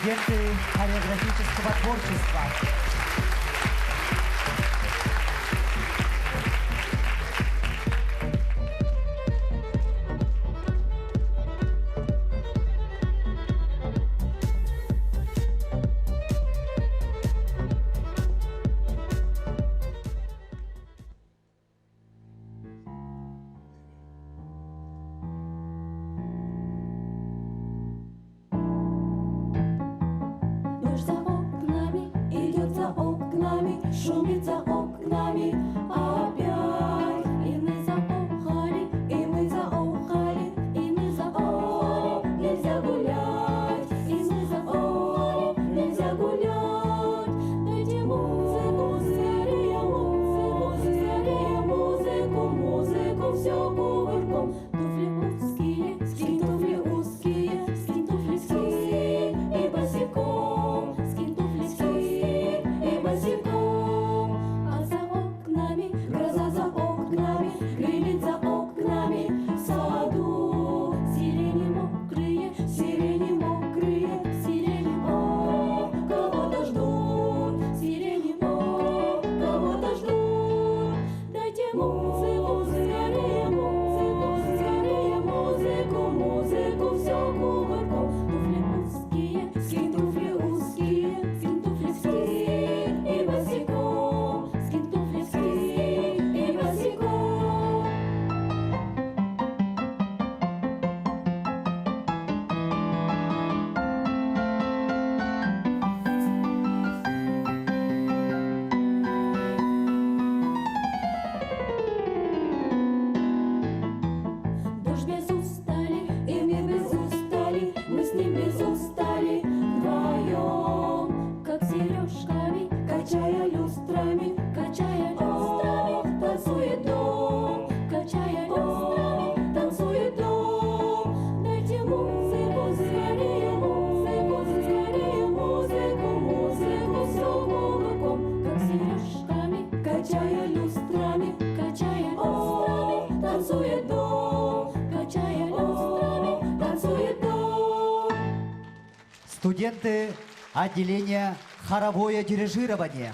Студенты хореографического творчества. Дождь за окнами, идет за окнами, шумит за окнами опять. И мы заохали, и мы заохали, и мы заохали, нельзя гулять. И мы заохали, нельзя гулять. Дайте музыку, скорее музыку, скорее музыку, музыку, все кувырком. Туфли узкие, скинь туфли узкие, скинь туфли узкие и босиком, скинь туфли узкие и босиком. А за окнами, гроза за окнами, гремит за окнами в саду. Сирени мокрые, сирени мокрые, сирени мокрые, кого-то ждут, сирени мокрые, кого-то ждут. Дайте музыку, скорее музыку, скорее музыку, музыку, все кувырком. Туфли узкие, скинь туфли узкие, скинь туфли узкие и босиком, скинь туфли узкие и босиком. Дождь без устали, и мы без устали, мы с ним без устали вдвоем, как сережками, качая люстрами, качая люстрами, танцует дом, качая люстрами, танцует дом. Дайте музыку, скорее музыку, скорее музыку, музыку, все кувырком, как сережками, качая люстрами, качая люстрами, танцует дом, качая люстрами, танцует дом. Студенты отделения хоровое дирижирование.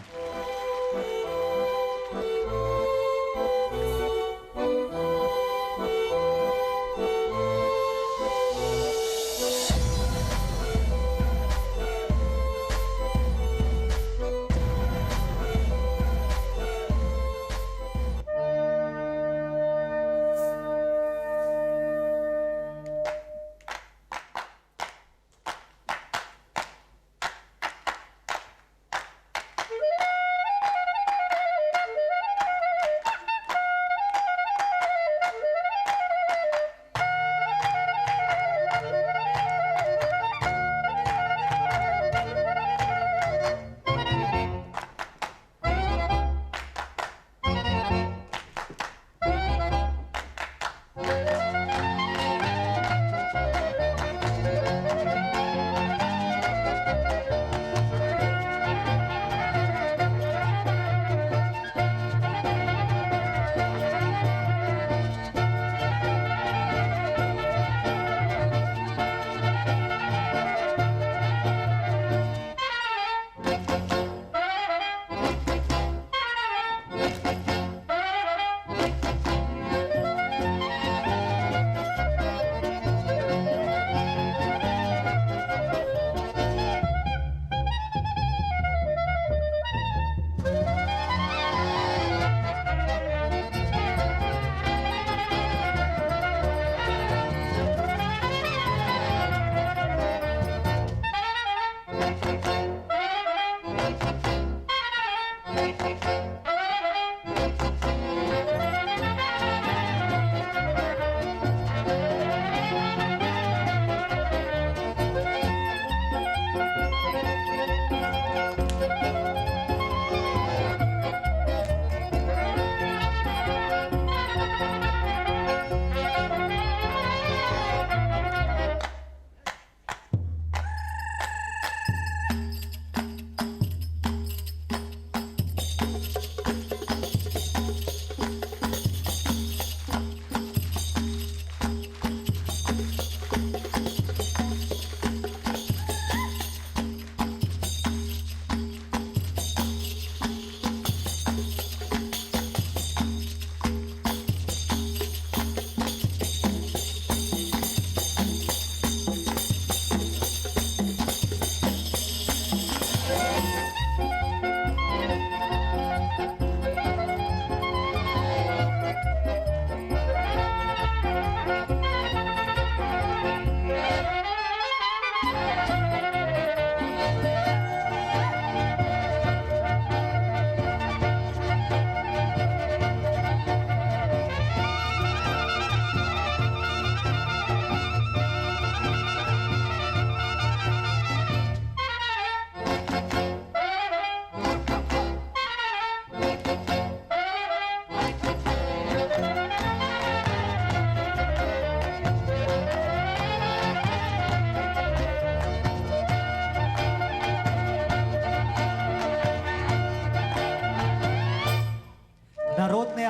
Thank you.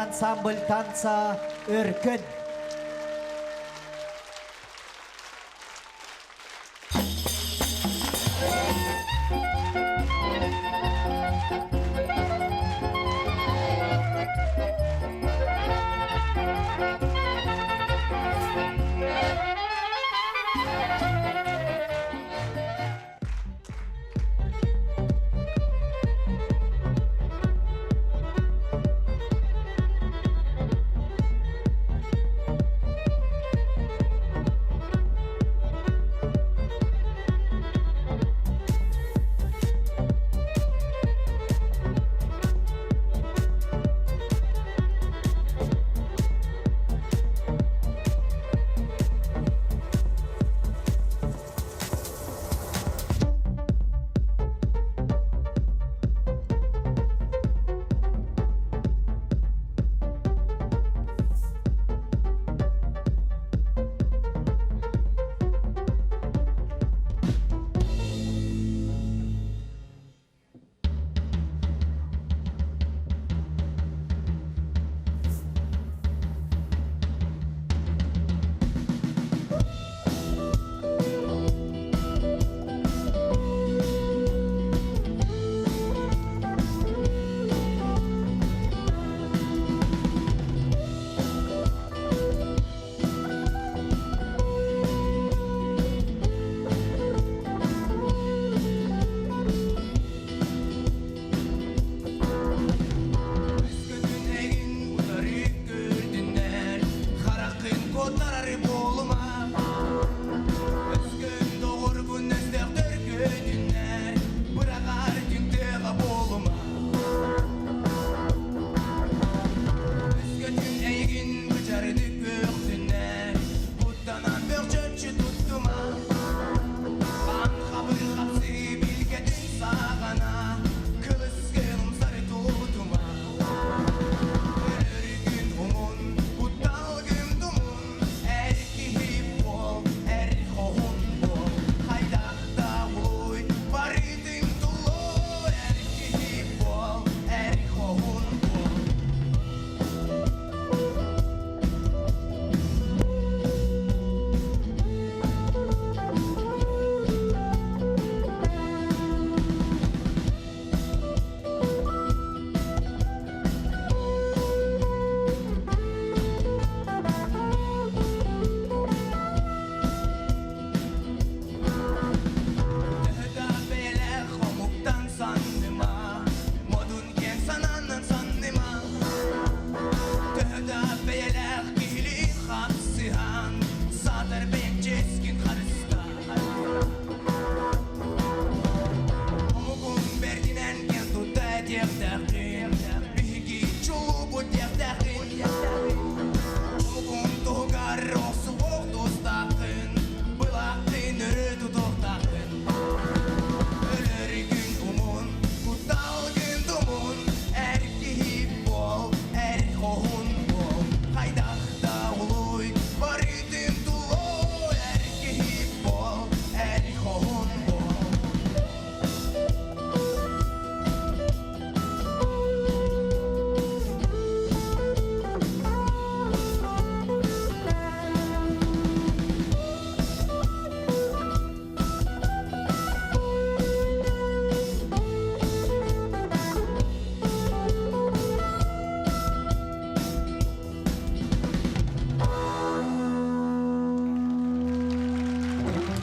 ансамбль танца «Өркөн».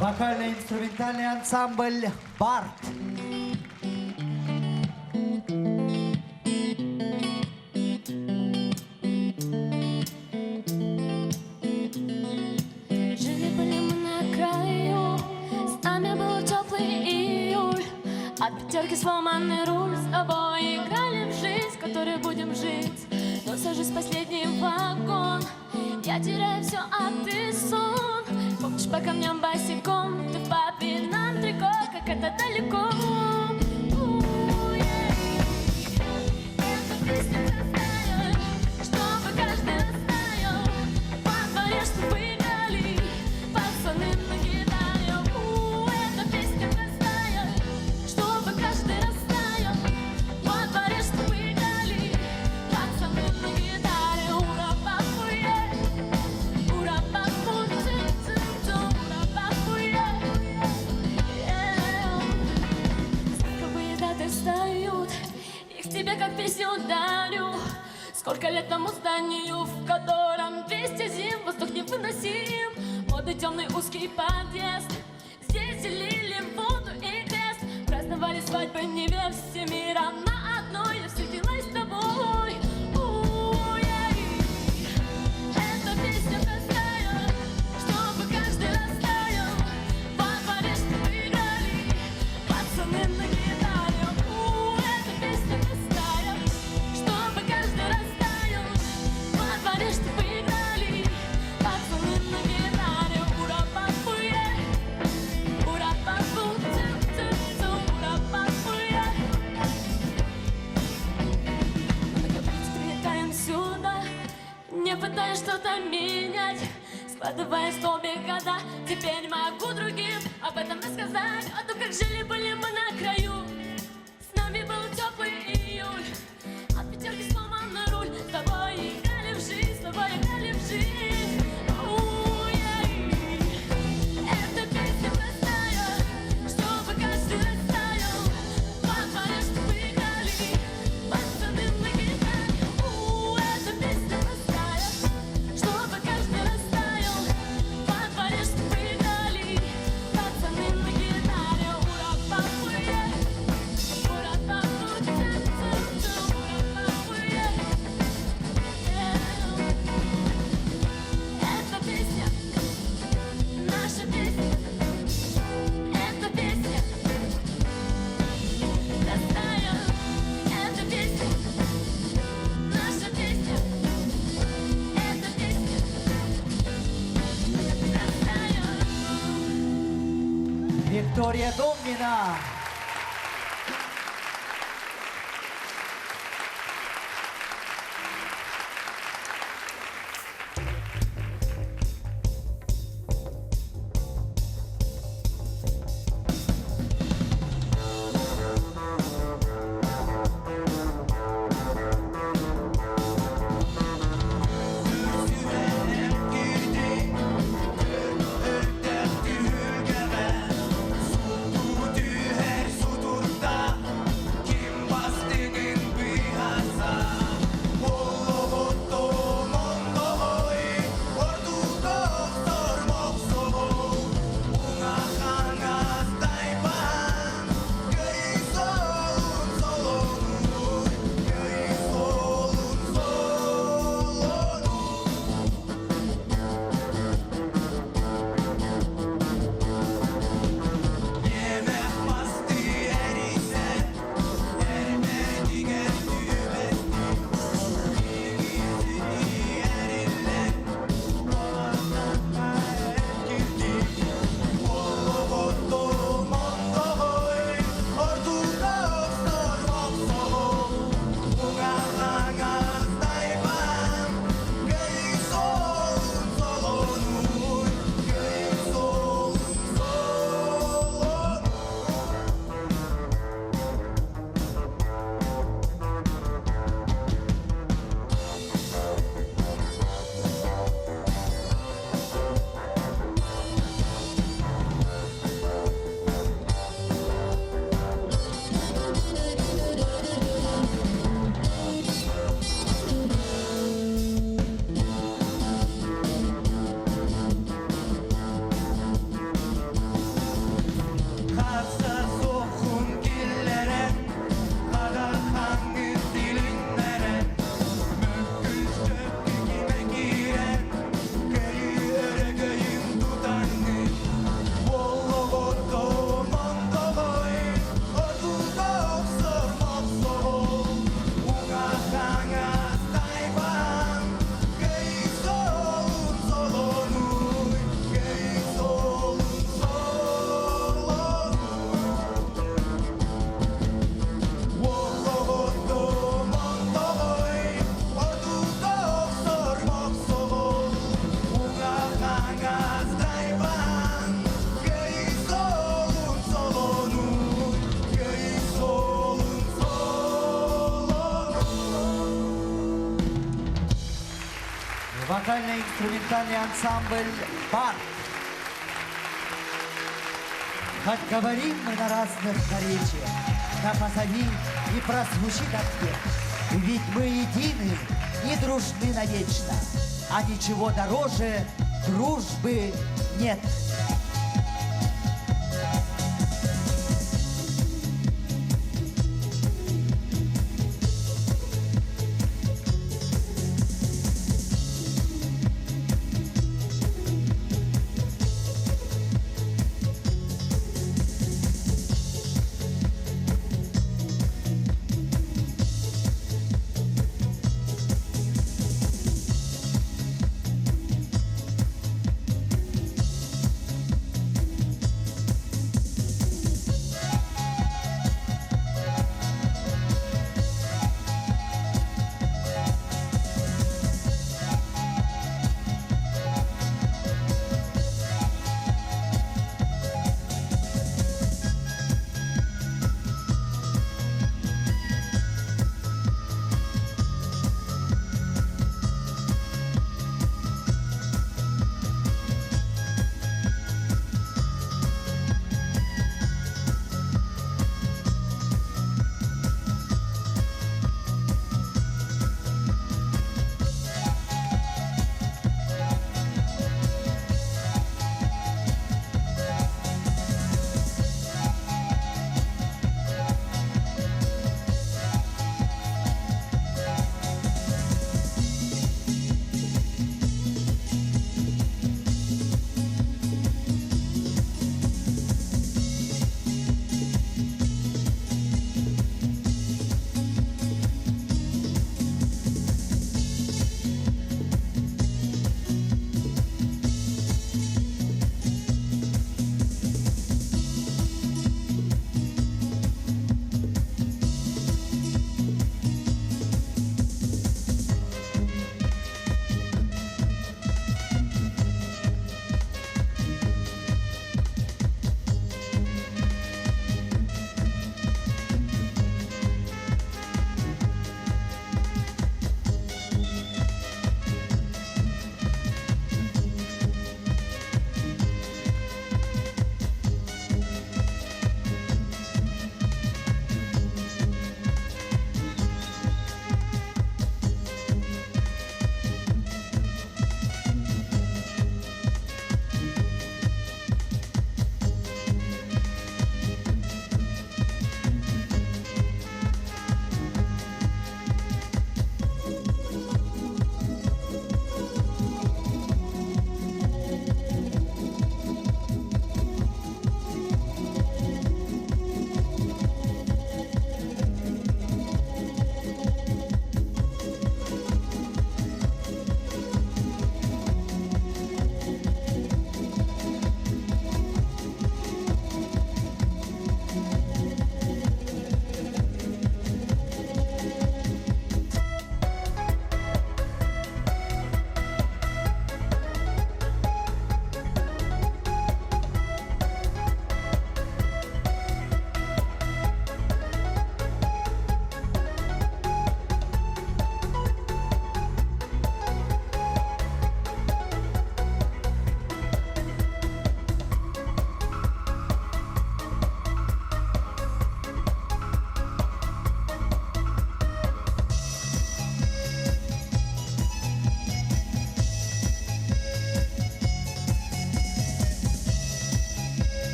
Вокально-инструментальный ансамбль «Барт». Жили-были мы на краю, с нами был теплый июль. От пятерки сломанный руль, с тобой играли в жизнь, в которой будем жить. Но сажусь в последний вагон, я теряю все, а ты сон. Помнишь, по камням босиком, ты в папином трико, как это далеко. Эту песню простая, чтобы каждый оставил. Во дворе, чтобы играли пацаны на гитаре. У, эта песня простая, чтобы каждый растаял. Во дворе, чтобы играли пацаны на гитаре. Приехали тому зданию, в котором 200 зим, воздух невыносим. Моды темный узкий подъезд. Здесь делили воду и крест. Праздновали свадьбы невест мира. На одной я встретилась с тобой. У-ей. Эта песня простая, чтобы каждый растаял. Во дворе, чтобы играли пацаны на гитаре. У, эта песня простая, чтобы каждый растаял. Во дворе, чтобы играли пацаны на гитаре. Ура, папуе, ура, папу, ту-ту-ту, ура, папуе. Прилетаем сюда, не пытаясь что-то менять, складывая столбик года. Теперь могу другим об этом рассказать, о том, как жили-были мы на краю. С нами был теплый июль, от пятерки сломан руль. С тобой играли в жизнь, с тобой играли в жизнь. У-ей. Эта песня простая, чтобы каждый растаял. Во дворе, чтобы играли пацаны на гитаре. У, эта песня простая, чтобы каждый растаял. Во дворе, чтобы играли пацаны на гитаре. Ура, папуе, ура, папу, ту-ту-ту, ура, папуе. Эта песня, наша песня. Эта песня простая. Эта песня, наша песня. Эта песня простая. Виктория Домнина. Түһэр сутурда Ким бастыҥын быһаарса Олоҕотто мондоҕой Ордук охсор мохсоҕол Уҥа хаҥас тайбан Кыайыы суолун солонуур Кыайыы суолун солонуур. Эмэх мастыы эрийсэн, эрмэтигэр түбэстим. Игисини эриллэн, эргилдим. Олоҕотто мондоҕой, ордук охсор мохсоҕол. Уҥа хаҥас тайбан, кыайыы суолун солонуур, кыайыы суолун солонуур. Харса суоххун киллэрэн, хадархаҥҥын тилиннэрэн, мөккүс чөккү кимэ киирэн, кыайыы өрөгөйүн тутаҥҥын, Олоҕотто мондоҕой, ордук охсор мохсоҕол, уҥа хаҥас тайбан, кыайыы суолун солонуур, кыайыы суолун солонуур. Олоҕотто мондоҕой, ордук охсор мохсоҕол, уҥа хаҥас тайбан, кыайыы суолун солонуур, кыайыы суолун солонуур. Вокально-инструментальный ансамбль «Барт». Хоть говорим мы на разных наречиях, на позови и прозвучит ответ. Ведь мы едины. Они дружны навечно, а ничего дороже дружбы нет.